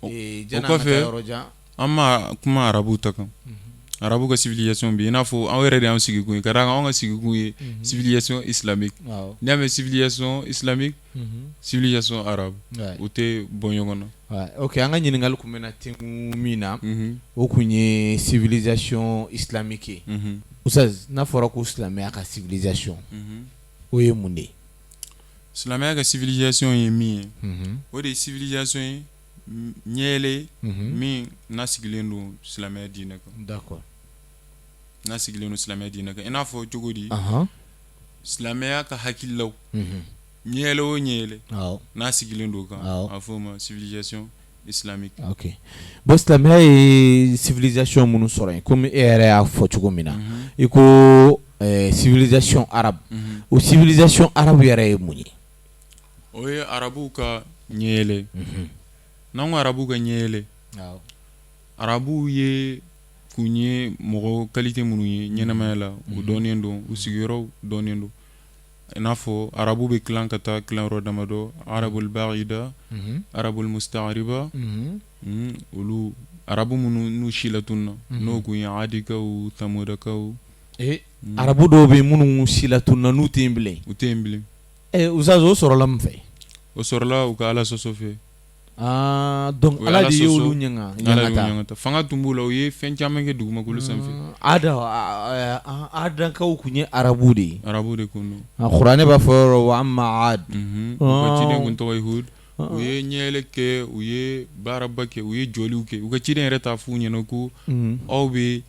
O kɔfɛ, an ma kuma arabuw ta kan, arabu ka civilisation bi, i n'a fɔ anw yɛrɛ de y'an sigikun ye, ka d'a kan anw ka sigikun ye civilisation islamique. N'i y'a mɛn civilisation islamique, civilisation arabe, u tɛ bɔ ɲɔgɔn na. Ok, an ka ɲininkali tun bɛna tɛnku min na, o tun ye civilisation islamique ye. Ustaz, n'a fɔra ko silamɛya ka civilisation, o ye mun de ye? Silamɛya ka civilisation ye min ye, o de ye civilisation ye ɲɛyɛlɛ min n'a sigilen don silamɛya diinɛ kan. D'accord. N'a sigilen don silamɛya diinɛ kan, i n'a fɔ cogo di? Silamɛya ka hakililaw ɲɛyɛlɛ o ɲɛyɛlɛ n'a sigilen don kan, a fɔ o ma civilisation islamique. Ok, bon, silamɛya ye civilisation minnu sɔrɔ yen, komi e yɛrɛ y'a fɔ cogo min na, i ko civilisation arabe, o civilisation arabe yɛrɛ ye mun ye? O ye arabuw ka ɲɛyɛlɛ. N'an ko arabuw ka ɲɛyɛlɛ, arabuw ye kun ye mɔgɔ qualité minnu ye ɲɛnamaya la, u dɔnnen don, u sigiyɔrɔw dɔnnen don. I n'a fɔ arabu bɛ tilan ka taa tilanyɔrɔ damadɔ: arabul baida, arabul musta'riba, olu arabu minnu n'u si latununna, n'o kun ye adikaw, samudakaw. Arabu dɔw bɛ minnu si latununna, n'u tɛ yen bilen. U tɛ yen bilen. Ustaz, o sɔrɔla mun fɛ? O sɔrɔla u ka Ala sɔsɔ fɛ. Aa, donc Ala de ye olu ɲangata. Fanga tun b'u la, u ye fɛn caman kɛ dugumakolo sanfɛ. Adankaw tun ye arabu de ye. Arabu de tun don. Kuranɛ b'a fɔ yɔrɔ wa amma Ad. U ka ciden tun tɔgɔ ye Hud. U ye ɲɛyɛlɛ kɛ, u ye baaraba kɛ, u ye jɔliw kɛ. U ka ciden yɛrɛ t'a f'u ɲɛna ko aw bɛ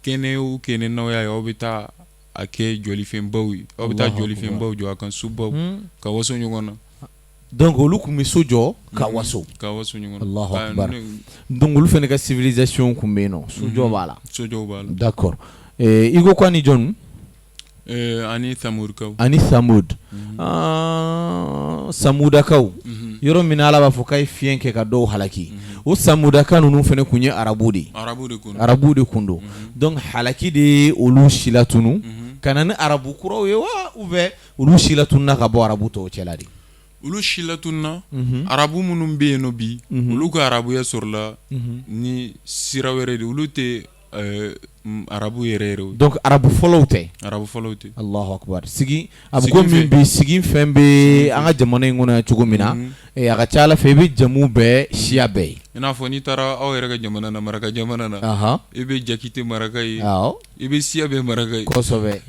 kɛnɛ o kɛnɛ n'aw y'a ye, aw bɛ taa a kɛ jɔlifɛnbaw ye, aw bɛ taa jɔlifɛnbaw jɔ a kan, sobaw, ka waso ɲɔgɔn na. Donc olu tun bɛ so jɔ ka waso. Ka waso ɲɔgɔn na. Allahu akbar. Donc olu fana ka civilisation tun bɛ yen nɔ, sojɔ b'a la. Sojɔ b'a la. D'accord, i ko ko ani jɔn? Ani Samudukaw. Ani Samud. Samudakaw, yɔrɔ min Ala b'a fɔ k'a ye fiɲɛ kɛ ka dɔw halaki, o Samudaka ninnu fana tun ye arabu de ye. Arabu de tun don. Donc halaki de ye olu silatunu ka na ni arabu kuraw ye wa, ou bien olu silatununa ka bɔ arabu tɔw cɛla de? Olu silatununa. Arabu minnu bɛ yen nɔ bi, olu ka arabuya sɔrɔla ni sira wɛrɛ de, olu tɛ arabu yɛrɛ yɛrɛ. Donc arabu fɔlɔw tɛ. Arabu fɔlɔw tɛ. Allahu akbar. Sigi a bɛ komi bi sigi fɛn bɛ an ka jamana in kɔnɔ yan cogo min na, a ka ca Ala fɛ i bɛ jamu bɛɛ, siya bɛɛ ye. I n'a fɔ n'i taara aw yɛrɛ ka jamana na, maraka jamana na, i bɛ Jakite maraka ye, i bɛ siya bɛɛ maraka ye. Kosɛbɛ,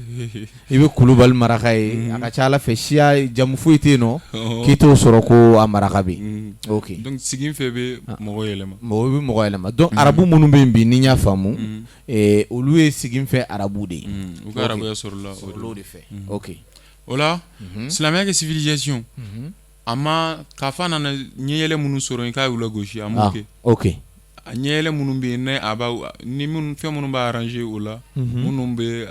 i bɛ Kulubali maraka ye. A ka ca Ala fɛ, siya jamu foyi tɛ yen nɔ k'i t'o sɔrɔ ko a maraka bɛ yen. Ok. Donc sigi fɛn bɛ mɔgɔ yɛlɛma. Mɔgɔ bɛ mɔgɔ yɛlɛma. Donc arabu minnu bɛ yen bi, ni n y'a faamu, olu ye sigi fɛ arabu de ye. U ka arabuya sɔrɔla o de fɛ. Ok. O la, silamɛya ka civilisation, a ma k'a fɔ a nana ɲɛyɛlɛ minnu sɔrɔ yen k'a y'u lagosi, a m'o kɛ. Ok. A ɲɛyɛlɛ minnu bɛ yen, ne a b'a ni minnu fɛn minnu b'a arranger o la, minnu bɛ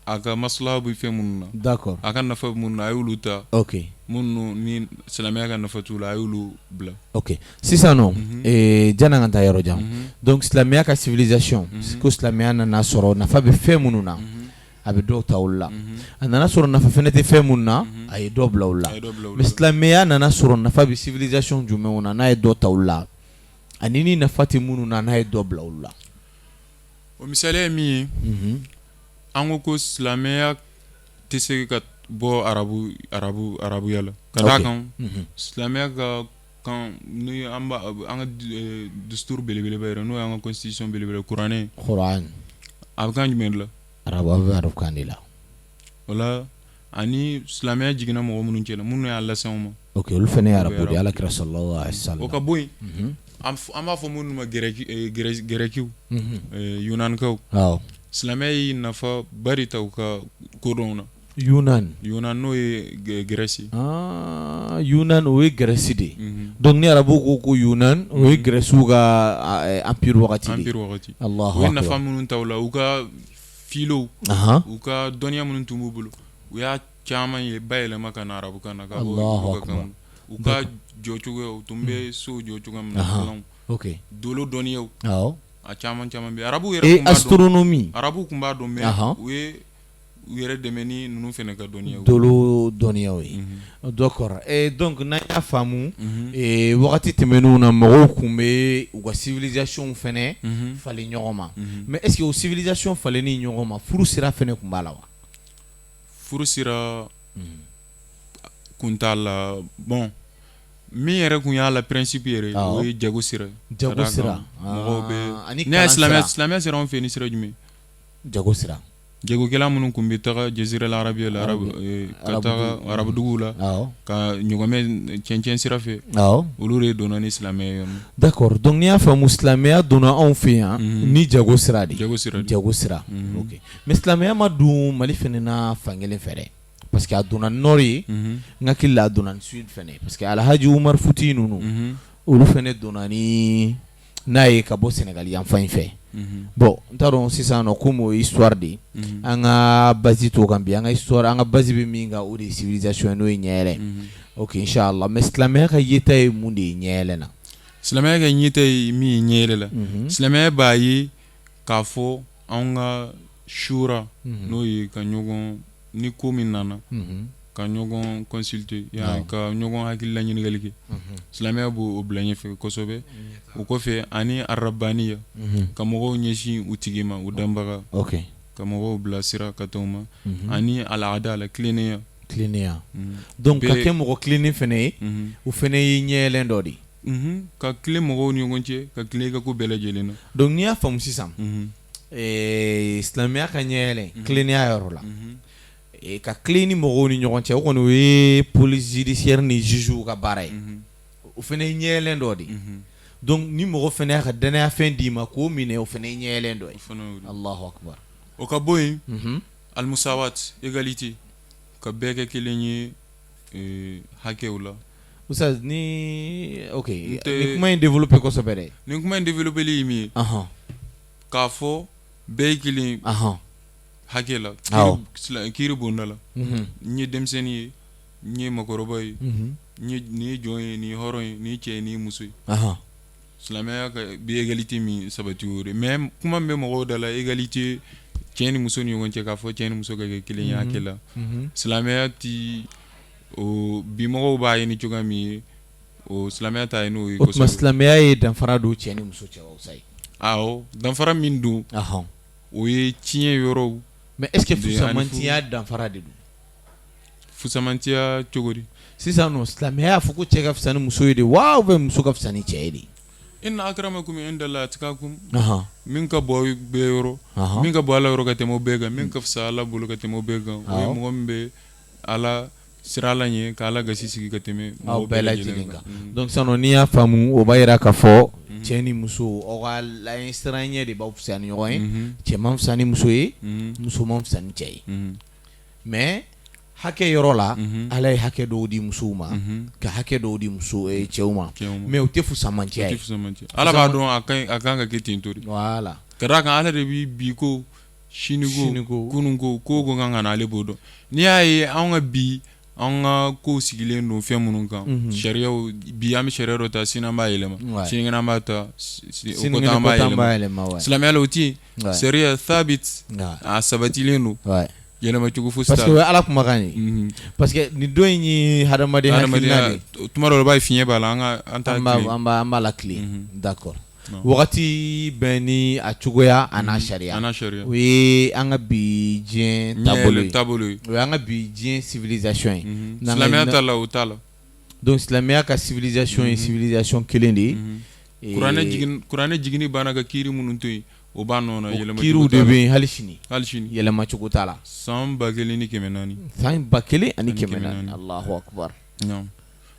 a ka maslaha bɛ fɛn minnu na. D'accord. A ka nafa bɛ minnu na, a y'olu ta. Ok. Minnu ni silamɛya ka nafa t'u la, a y'olu bila. Ok, sisan nɔ, janni an ka taa yɔrɔ jan, donc silamɛya ka civilisation, ko silamɛya nana sɔrɔ nafa bɛ fɛn minnu na, a bɛ dɔw ta olu la. A nana sɔrɔ nafa fɛnɛ tɛ fɛn minnu na, a ye dɔ bila olu la. Mais silamɛya nana sɔrɔ nafa bɛ civilisation jumɛnw na, n'a ye dɔ ta olu la, ani ni nafa tɛ minnu na, n'a ye dɔ bila olu la? O misaliya ye min ye, an ko ko silamɛya tɛ se ka bɔ arabu arabu arabuya la, ka d'a kan silamɛya ka kan ni an an ka dusturu belebeleba yɛrɛ, n'o y'an ka constitution belebele, kuranɛ, a bɛ kan jumɛn de la? Arabu, a bɛ arabukan de la. O la, ani silamɛya jiginna mɔgɔ minnu cɛla, minnu y'a lase anw ma. Ok, olu fana ye arabu de ye, Alakira sallallahu alaihi wasallam. O ka bɔ yen, an b'a fɔ minnu ma gɛrɛkiw, Yunanikaw, silamɛya ye nafa ba de ta u ka kodɔnw na. Yunan. Yunan, n'o ye Grèce. Yunan, o ye Grèce de ye. Donc ni arabu ko ko Yunan, o ye Grèce ka empire wagati de ye. Empire wagati. U ye nafa minnu ta u la, u ka philow, u ka dɔnniya minnu tun b'u bolo, u y'a caman ye bayɛlɛma ka na arabukan na, ka bɔ u ka kan, u ka jɔcogoya, u tun bɛ sow jɔ cogoya min na, dolo dɔnniyaw, a caman caman bɛ arabu yɛrɛ tun b'a dɔn. Astronomie. Arabu tun b'a dɔn, mais u ye u yɛrɛ dɛmɛ ni ninnu fana ka dɔnniya dolo dɔnniyaw ye. D'accord, donc n'an y'a faamu, wagati tɛmɛnenw na, mɔgɔw tun bɛ u ka civilisation fana falen ɲɔgɔn ma. Mais est-ce que o civilisation falenni ɲɔgɔn ma, furu sira fana tun b'a la wa? Furu sira kun t'a la. Bon, min yɛrɛ tun y'a la principe yɛrɛ, o ye jago sira. Jago sira. Mɔgɔw bɛ, ne silamɛya sera anw fɛ ni sira jumɛn? Jago sira. Jagokɛla minnu tun bɛ taga jazira arabiya la ka taga arabuduguw la ka ɲɔgɔmɛ cɛncɛn sira fɛ olu de donna ni silamɛya ye. D'accord, donc n'i y'a faamu silamɛya donna anw fɛ yan ni jago sira de jago sira, ok, mais silamɛya ma don Mali fana na fankelen fɛ dɛ, parce que a donna nord ye, n hakili la a donna ni sud fana parce que Alhaji Umaru Futi ninnu olu fana donna ni n'a ye ka bɔ Sénégal yan fan in fɛ. Bon, n t'a dɔn sisan nɔ komi o ye histoire de ye, an ka base t'o kan bi, an ka histoire, an ka base bɛ min kan, o de ye civilisation ye, n'o ye ɲɛyɛlɛ. Ok, inchallah. Mais silamɛya ka yeta ye mun de ye ɲɛyɛlɛ na? Silamɛya ka yeta ye min ye ɲɛyɛlɛ la, silamɛya b'a ye k'a fɔ anw ka shura, n'o ye ka ɲɔgɔn, ni ko min nana, ka ɲɔgɔn consulter, ka ɲɔgɔn hakilila ɲininkali kɛ, silamɛya b'o bila ɲɛfɛ kosɛbɛ. O kɔfɛ, ani arabaniya, ka mɔgɔw ɲɛsin u tigi ma, u danbaga, ka mɔgɔw bilasira ka taa ma, ani al-adala, tilennenya. Tilennenya, donc ka kɛ mɔgɔ tilennen fana ye, o fana ye ɲɛyɛlɛn dɔ de ye. Ka tilen mɔgɔw ni ɲɔgɔn cɛ, ka tilen i ka ko bɛɛ lajɛlen na. Donc n'i y'a faamu sisan, silamɛya ka ɲɛyɛlɛn tilennenya yɔrɔ la, ka tilen ni mɔgɔw ni ɲɔgɔn cɛ, o kɔni o ye police judiciaire ni jugew ka baara ye, o fana ye ɲɛyɛlɛn dɔ de ye. Donc ni mɔgɔ fana y'a ka dannayafɛn d'i ma k'o minɛ, o fana ye ɲɛyɛlɛn dɔ ye. Allahu akbar. O ka bɔ yen, al-musawat, égalité, ka bɛɛ kɛ kelen ye hakɛw la. Oustaz, ni ok, nin kuma in développer kosɛbɛ dɛ. Nin kuma in développer ye min ye, k'a fɔ bɛɛ ye kelen hakɛ la kiiri bonda la. N ye denmisɛnnin ye, n ye mɔgɔkɔrɔba ye, nin ye jɔn ye, nin ye hɔrɔn ye, nin ye cɛ ye, nin ye muso ye. Silamɛya ka bi égalité min sabati, o de. Mais kuma min bɛ mɔgɔw da la, égalité cɛ ni muso ni ɲɔgɔn cɛ, k'a fɔ cɛ ni muso ka kɛ kelen ye hakɛ la, silamɛya ti o. Bi mɔgɔw b'a ɲini cogoya min ye, o silamɛya ta ye n'o ye. O tuma silamɛya ye danfara don cɛ ni muso cɛ wa, Oustaz? Awɔ, danfara min don, o ye tiɲɛ yɔrɔw. Mais est-ce que fusamantiya danfara de don? Fusamantiya cogo di? Sisan nɔ, silamɛya y'a fɔ ko cɛ ka fisa ni muso ye de wa, ou bien muso ka fisa ni cɛ ye de? Inna akramakum indallahi atqakum. Min ka bon bɛɛ yɔrɔ, min ka bon Ala yɔrɔ ka tɛmɛ o bɛɛ kan, min ka fisa Ala bolo ka tɛmɛ o bɛɛ kan, o ye mɔgɔ min bɛ Ala siran Ala ɲɛ, ka Ala gasi sigi ka tɛmɛ mɔgɔw bɛɛ lajɛlen kan. Donc sisan n'i y'a faamu, o b'a jira k'a fɔ cɛ ni muso, aw ka Ala ɲɛsiranɲɛ de b'aw fisaya ni ɲɔgɔn ye. Cɛ man fisa ni muso ye, muso man fisa ni cɛ ye. Mais hakɛ yɔrɔ la, Ala ye hakɛ dɔw di musow ma, ka hakɛ dɔw di muso cɛw ma, mais o tɛ fusamanciya ye. Ala b'a dɔn a kan ka kɛ ten to de. Voilà. Ka d'a kan Ala de bɛ bi ko, sini ko, kunun ko, ko ko kan ka na, ale b'o dɔn. N'i y'a ye anw ka bi, an ka kow sigilen don fɛn minnu kan, sariyaw, bi an bɛ sariya dɔ ta, sini an b'a yɛlɛma, sinikɛnɛ an b'a ta, o kɔ an b'a yɛlɛma. Silamɛya la o tɛ yen. Sariya thabit, a sabatilen don, yɛlɛmacogo fosi t'a la. Parce que o ye Ala kumakan ye. Parce que nin don in ye hadamaden hakilina de ye. Tuma dɔw la i b'a ye fiɲɛ b'a la, an ka an t'a tilen. An b'a latilen. D'accord. Wagati bɛɛ ni a cogoya a n'a sariya, o ye an ka bi diɲɛ taabolo ye, o ye an ka bi diɲɛ civilisation ye. Silamɛya ta la, o t'a la. Donc silamɛya ka civilisation ye civilisation kelen de ye. Kuranɛ jiginni banna ka kiiri minnu to yen, o b'a nɔ na, yɛlɛma kiiriw de bɛ yen hali sini, hali sini yɛlɛmacogo t'a la. San 1400. San 1400, Alahu akibaru.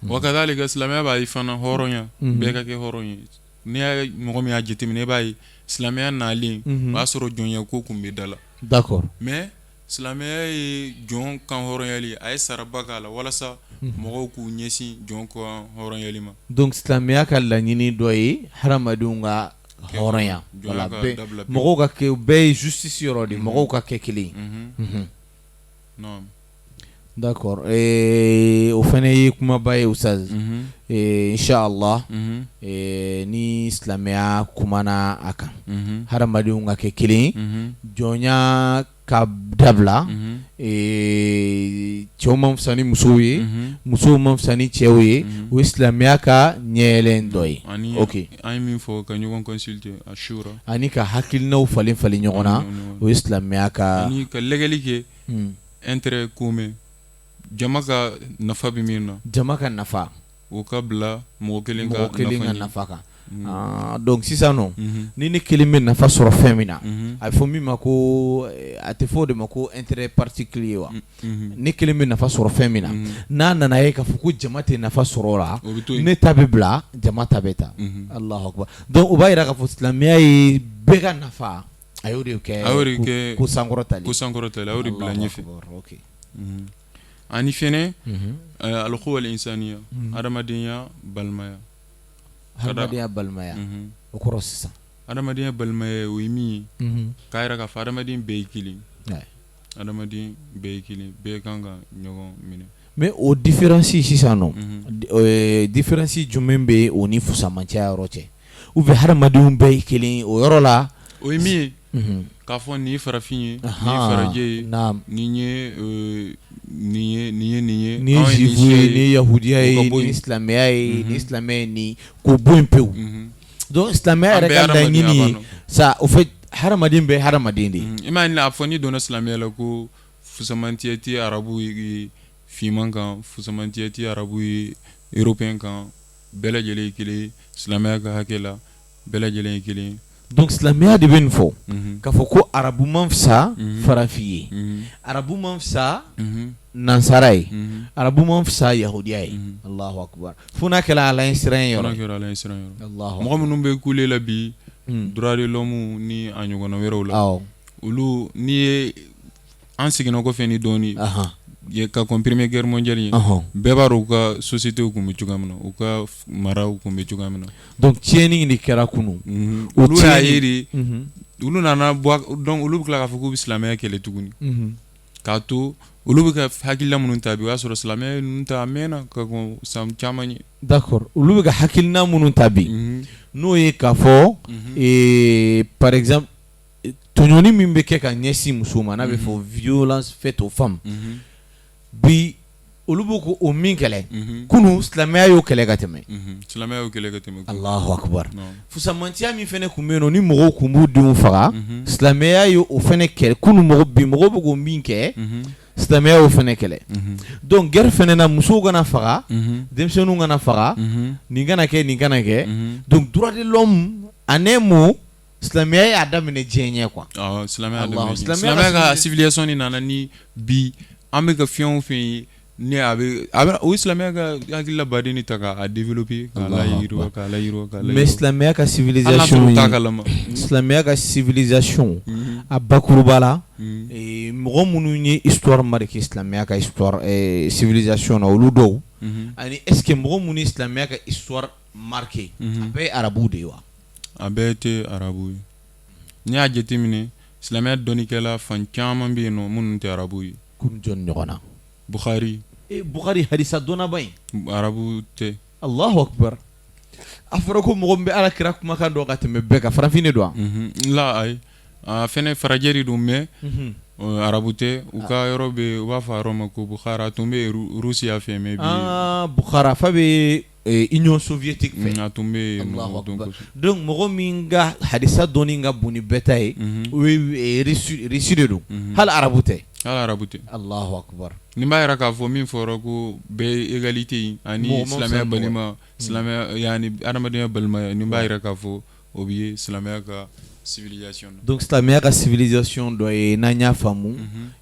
Wa kadhalika, silamɛya b'a ye fana hɔrɔnya, bɛɛ ka kɛ hɔrɔn ye. N'i y'a mɔgɔ min y'a jateminɛ, i b'a ye silamɛya nalen, o y'a sɔrɔ jɔnya ko tun bɛ da la. D'accord. Mais silamɛya ye jɔn kan hɔrɔnyali, a ye saraba k'a la walasa mɔgɔw k'u ɲɛsin jɔn kan hɔrɔnyali ma. Donc silamɛya ka laɲini dɔ ye hadamadenw ka hɔrɔnya, voilà, mɔgɔw ka kɛ, bɛɛ ye justice yɔrɔ de, mɔgɔw ka kɛ kelen ye. D'accord, o fana ye kumaba ye Ustaz, inchallah. Ni silamɛya kumana a kan, hadamadenw ka kɛ kelen, jɔnya ka dabila, cɛw man fisa ni musow ye, musow man fisa ni cɛw ye, o ye silamɛya ka ɲɛyɛlɛn dɔ ye. Ok, an ye min fɔ, ka ɲɔgɔn consulter ashura, ani ka hakilinaw falen falen ɲɔgɔn na, o ye silamɛya ka, ani ka lɛgɛli kɛ intérêt commun, jama ka nafa bɛ min na, jama ka nafa o ka bila mɔgɔ kelen ka nafa kan. Donc sisan nɔ ni ne kelen bɛ nafa sɔrɔ fɛn min na, a bɛ fɔ min ma ko, a tɛ fɔ o de ma ko intérêt particulier wa? Ne kelen bɛ nafa sɔrɔ fɛn min na, n'a nana ye k'a fɔ ko jama tɛ nafa sɔrɔ o la, ne ta bɛ bila, jama ta bɛ ta. Alahu akibar. Donc o b'a jira k'a fɔ silamɛya ye bɛɛ ka nafa, a y'o de kɛ ko sankɔrɔtalen, ko sankɔrɔtalen, a y'o de bila ɲɛfɛ. Ani fɛnɛ al-ukhuwa al-insaniya, adamadenya balimaya. Adamadenya balimaya, o kɔrɔ sisan? Adamadenya balimaya, o ye min ye, k'a jira k'a fɔ adamaden bɛɛ ye kelen, adamaden bɛɛ ye kelen, bɛɛ kan ka ɲɔgɔn minɛ. Mais o différence sisan nɔ, différence jumɛn bɛ o ni fusamanciya yɔrɔ cɛ? Ou bien hadamadenw bɛɛ ye kelen o yɔrɔ la? O ye min ye, k'a fɔ nin ye farafin ye, nin ye farajɛ ye, nin ye nin ye nin ye nin ye nin ye juif ye, nin ye yahudiya ye, nin ye silamɛya ye, nin ye silamɛ ye, nin k'o bɔ yen pewu. Donc silamɛya yɛrɛ ka laɲini ye sa, au fait, hadamaden bɛɛ ye hadamaden de ye. I m'a ye, a fɔ n'i donna silamɛya la ko fusamantiya tɛ arabu ye finman kan, fusamantiya tɛ arabu ye européen kan, bɛɛ lajɛlen ye kelen silamɛya ka hakɛ la, bɛɛ lajɛlen ye kelen. Donc silamɛya de bɛ nin fɔ, k'a fɔ ko arabu man fisa farafin ye, arabu man fisa nansara ye, arabu man fisa yahudiya ye. Alahu akibar. Fo n'a kɛra Ala ɲɛsiran ye yɔrɔ ye. Mɔgɔ minnu bɛ kule la bi droit de l'homme ni a ɲɔgɔnna wɛrɛw la, olu, n'i ye an seginna kɔfɛ ni dɔɔnin ka kɔn première guerre mondiale ye, bɛɛ b'a dɔn u ka société tun bɛ cogoya min na, u ka maraw tun bɛ cogoya min na. Donc tiɲɛni de kɛra kunun. Olu y'a ye de, olu nana bɔ, donc olu bɛ tila k'a fɔ k'u bɛ silamɛya kɛlɛ tuguni, k'a to olu bɛ ka hakilina minnu ta bi, o y'a sɔrɔ silamɛya ninnu ta a mɛnna ka kɔn san caman ye. D'accord, olu bɛ ka hakilina minnu ta bi, n'o ye k'a fɔ par exemple tɔɲɔni min bɛ kɛ ka ɲɛsin muso ma, n'a bɛ fɔ violence faite aux femmes, bi olu b'o ko o min kɛlɛ, kunun silamɛya y'o kɛlɛ ka tɛmɛ. Silamɛya y'o kɛlɛ ka tɛmɛ. Alahu akibar. Fusamantiya min fana tun bɛ yen nɔ, ni mɔgɔw tun b'u denw faga, silamɛya ye o fana kɛlɛ kunun. Mɔgɔ bi mɔgɔw bɛ k'o min kɛ, silamɛya y'o fana kɛlɛ. Donc guerre fana na, musow kana faga, denmisɛnninw kana faga, nin kana kɛ, nin kana kɛ. Donc droit de l'homme, en un mot, silamɛya y'a daminɛ diɲɛ ɲɛ quoi. Silamɛya ka civilisation nana ni bi an bɛ ka fɛn o fɛn ye, ni a bɛ o ye silamɛya ka hakilila baden de ta k'a développer, k'a layiriwa, k'a layiriwa, k'a Mais silamɛya ka civilisation, silamɛya ka civilisation a bakuruba la, mɔgɔ minnu ye histoire marqué silamɛya ka histoire civilisation na, olu dɔw, ani est ce que mɔgɔ minnu ye silamɛya ka histoire marqué, a bɛɛ ye arabuw de ye wa? A bɛɛ tɛ arabu ye. N'i y'a jateminɛ, silamɛya dɔnnikɛla fan caman bɛ yen nɔ minnu tɛ arabu ye. Komi jɔn ɲɔgɔn na? Bukhari. Bukhari, hadisa dɔnnaba in. Arabu tɛ. Allahu akbar. A fɔra ko mɔgɔ min bɛ Ala kira kumakan dɔn ka tɛmɛ bɛɛ kan, farafin de don wa? La, ayi, a fɛnɛ farajɛ de don, mais arabu tɛ. U ka yɔrɔ bɛ, u b'a fɔ a yɔrɔ ma ko Bukhara, a tun bɛ Rusiya fɛ, mais bi. Aa, Bukhara fa bɛ Union soviétique fɛ. A tun bɛ yen. Donc mɔgɔ min ka hadisa dɔnni ka bon ni bɛɛ ta ye, o ye Russie de don, hali arabu tɛ. Hali arabu tɛ. Allahu akbar. Nin b'a jira k'a fɔ min fɔra ko bɛɛ ye égalité ye ani silamɛya balima, silamɛya yani adamadenya balimaya, nin b'a jira k'a fɔ o bɛ ye silamɛya ka civilisation na. Donc silamɛya ka civilisation dɔ ye, n'an y'a faamu,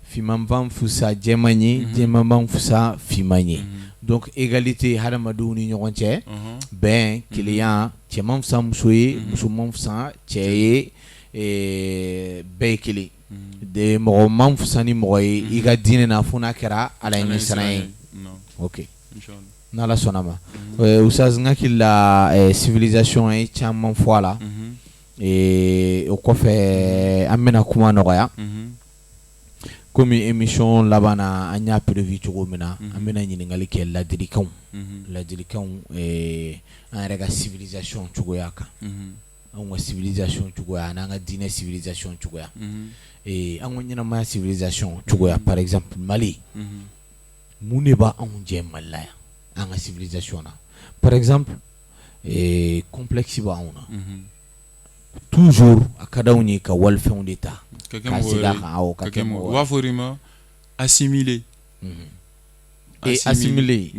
finman man fisa jɛman ye, jɛman man fisa finman ye. Donc égalité hadamadenw ni ɲɔgɔn cɛ, bɛn, kelenya, cɛ man fisa muso ye, muso man fisa cɛ ye, bɛɛ ye kelen de, mɔgɔ man fisa ni mɔgɔ ye i ka diinɛ na fo n'a kɛra Ala ɲɛsiran ye. Ok, n'Ala sɔnna ma, Ustaz, n hakili la civilisation ye caman fɔ a la. O kɔfɛ, an bɛna kuma nɔgɔya komi émission laban na, an y'a prévu cogo min na, an bɛna ɲininkali kɛ ladilikanw, ladilikanw an yɛrɛ ka civilisation cogoya kan, anw ka civilisation cogoya an'an ka diinɛ civilisation cogoya, an ka ɲɛnamaya civilisation cogoya. Par exemple Mali, mun de b'anw jɛ Mali la yan, an ka civilisation na? Par exemple complexe b'anw na toujours, a ka d'anw ye ka walifɛnw de ta ka segin a kan. Awɔ, ka kɛ mɔgɔ U b'a fɔ o de ma assimilé. Et assimilé.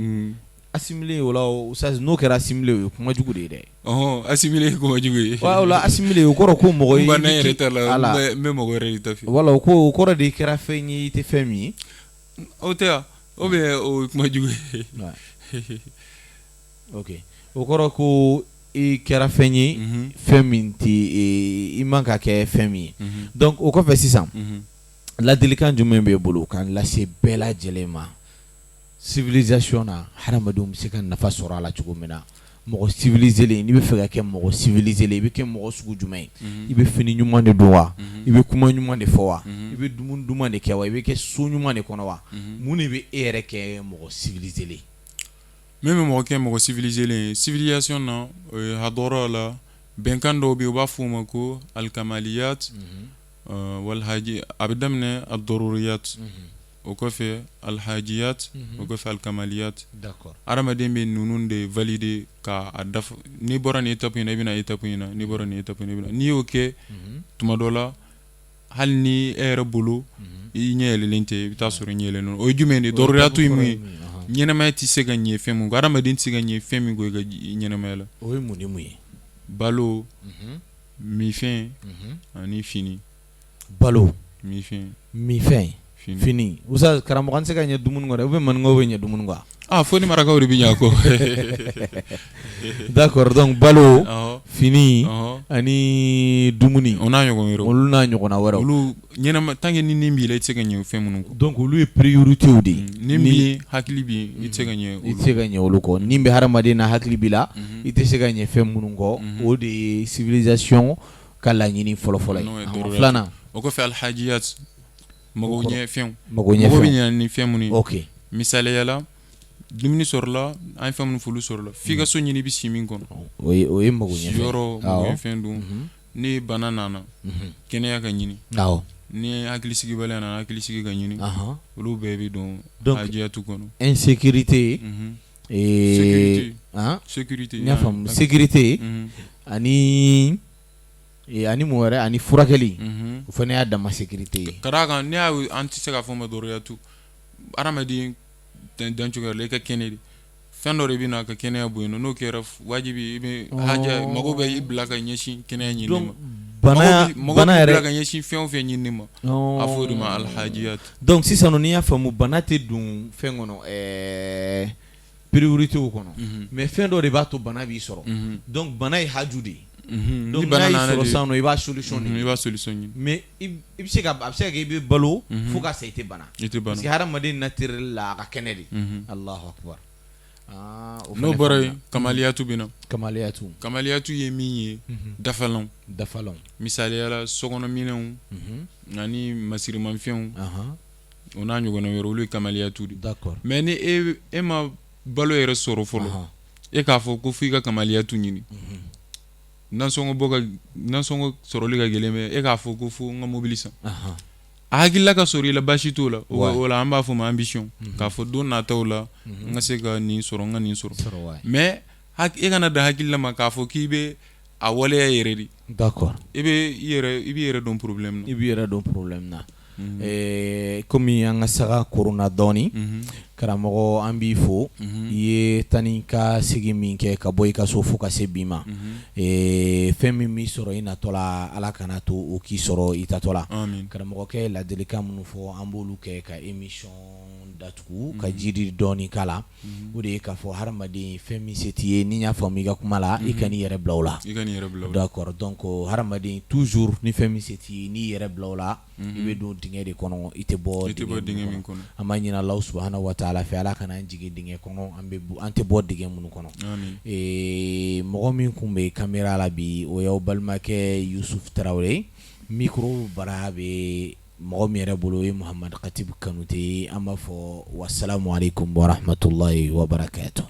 Assimilé o la oustaz n'o kɛra assimilé o ye kuma jugu de ye dɛ. Ɔhɔn assimilé ye kuma jugu ye. O la assimilé o kɔrɔ ko mɔgɔ ye. N banna n yɛrɛ ta la n bɛ mɔgɔ wɛrɛ de ta fɛ. Voilà o ko o kɔrɔ de i kɛra fɛn ye i tɛ fɛn min ye. O tɛ wa ou bien o ye kuma jugu ye. Ok o kɔrɔ ko i kɛra fɛn ye fɛn min tɛ i man ka kɛ fɛn min ye donc o kɔfɛ sisan ladilikan jumɛn b'e bolo k'a lase bɛɛ lajɛlen ma civilisation na hadamadenw bɛ se ka nafa sɔrɔ a la cogo min na mɔgɔ civilisé n'i bɛ fɛ ka kɛ mɔgɔ civilisé i bɛ kɛ mɔgɔ sugu jumɛn ye i bɛ fini ɲuman de don wa i bɛ kuma ɲuman de fɔ wa i bɛ dumuni duman de kɛ wa i bɛ kɛ so ɲuman de kɔnɔ wa mun de bɛ e yɛrɛ kɛ mɔgɔ civilisé ye min bɛ mɔgɔ kɛ mɔgɔ civilisé ye civilisation na o ye hadɔrɔ la bɛnkan dɔw bɛ yen u b'a fɔ o ma ko alikamaliyat walhaji a bɛ daminɛ adaruriyat o kɔfɛ alhajiyat o kɔfɛ alikamaliyat hadamaden bɛ ninnu de valider k'a dafa n'i bɔra nin étape in na i bɛ na étape in na n'i bɔra nin étape in na n'i y'o kɛ tuma dɔ la hali ni e yɛrɛ bolo i ɲɛ yɛlɛlen tɛ i bɛ taa sɔrɔ i ɲɛ yɛlɛlen don o ye jumɛn de ye daruriyatu ye mun ye ɲɛnamaya tɛ se ka ɲɛ fɛn min kɔ hadamaden tɛ se ka ɲɛ fɛn min kɔ i ka ɲɛnamaya la o ye mun ni mun ye balo minfɛn ani fini balo minfɛn fini oustaz karamɔgɔ an tɛ se ka ɲɛ dumuni kɔ dɛ ou bien maninkaw bɛ ɲɛ dumuni kɔ ah fo ni marakaw de bɛ ɲɛ a kɔ d'accord donc balo fini ani dumuni o n'a ɲɔgɔn wɛrɛw olu n'a ɲɔgɔnna wɛrɛw olu ɲɛnama tant que ni ni b'i la i tɛ se ka ɲɛ fɛn minnu kɔ donc olu ye priorités de ye ni b'i hakili b'i i tɛ se ka ɲɛ i tɛ se ka ɲɛ olu kɔ ni bɛ hadamaden na hakili b'i la i tɛ se ka ɲɛ fɛn minnu kɔ o de ye civilisation ka laɲini fɔlɔfɔlɔ ye filanan o kɔfɛ alhajiyat mago ɲɛ fɛnw mago bɛ ɲɛ ni fɛn minnu ye ok misaliya la dumuni sɔrɔla an ye fɛn minnu fɔ olu sɔrɔla f'i ka so ɲini i bɛ si min kɔnɔ o ye mago ɲɛ yɔrɔ mago ɲɛ fɛn dun ni bana nana kɛnɛya ka ɲini ni hakilisigibaliya nana hakilisigi ka ɲini olu bɛɛ bɛ don hajiyatu kɔnɔ insécurité sécurité n y'a faamu sécurité ani ani mun wɛrɛ ani furakɛli o fana y'a dama sécurité ye ka d'a kan n'i y'a an tɛ se k'a fɔ ma daruriyatu hadamaden dancogo la i ka kɛnɛ de fɛn dɔ de bɛ na ka kɛnɛya bɔ yen n'o kɛra wajibi i bɛ haja mago bɛ i bila ka ɲɛsin kɛnɛya ɲini ma bana bana yɛrɛ bila ka ɲɛsin fɛn o fɛn ɲini ma a fɔ o de ma alhajiyat donc sisan n'i y'a faamu bana tɛ don fɛn kɔnɔ priorité kɔnɔ mais fɛn dɔ de b'a to bana b'i sɔrɔ donc bana ye haju de ye donc bana y'i sɔrɔ sisan i b'a solution i b'a solution ɲini mais i bɛ se ka a bɛ se ka kɛ i bɛ balo fo ka sa i tɛ bana i tɛ bana parce que hadamaden naturel la a ka kɛnɛ de Alahu akibar n'o bɔra yen kamaliyatu bɛ na kamaliyatu kamaliyatu ye min ye dafalanw dafalanw misaliya la sokɔnɔminɛnw ani masirimafɛnw o n'a ɲɔgɔnna wɛrɛ olu ye kamaliyatu de d'accord mais ni e ma balo yɛrɛ sɔrɔ fɔlɔ e k'a fɔ ko fo i ka kamaliyatu ɲini nasɔngɔ bɔ ka nasɔngɔ sɔrɔli ka gɛlɛn mais e k'a fɔ ko fo n ka mobili san a hakilila ka sɔrɔ i la baasi t'o la o la an b'a fɔ ma ambition k'a fɔ don nataw la n ka se ka nin sɔrɔ n ka nin sɔrɔ mais e kana dan hakilila ma k'a fɔ k'i bɛ a waleya yɛrɛ de d'accord i bɛ i yɛrɛ i b'i yɛrɛ don problème na i b'i yɛrɛ don problème na komi an ka saga koronna dɔɔnin karamɔgɔ an b'i fo i ye taa ni ka segin min kɛ ka bɔ i ka so fo ka se bi ma fɛn min b'i sɔrɔ i natɔ la Ala kana to o k'i sɔrɔ i taatɔ la karamɔgɔkɛ ladilikan minnu fɔ an b'olu kɛ ka émission datugu ka jiri dɔɔnin k'a la o de ye k'a fɔ hadamaden fɛn min se t'i ye ni y'a faamu i ka kuma la i kan'i yɛrɛ bila o la d'accord donc hadamaden toujours ni fɛn min se t'i ye n'i yɛrɛ bila o la i bɛ don dingɛ de kɔnɔ i tɛ bɔ dingɛ min kɔnɔ an b'a ɲini Alahu subahana wa taala fɛ Ala kana an jigin dingɛ kɔnɔ an tɛ bɔ dingɛ minnu kɔnɔ mɔgɔ min tun bɛ caméra la bi o y'aw balimakɛ Yusufu Tarawele micro bara bɛ mɔgɔ min yɛrɛ bolo o ye Muhamadu Katibu Kanute ye an b'a fɔ wasalamu aleykum warahmatulahi wabarakatu.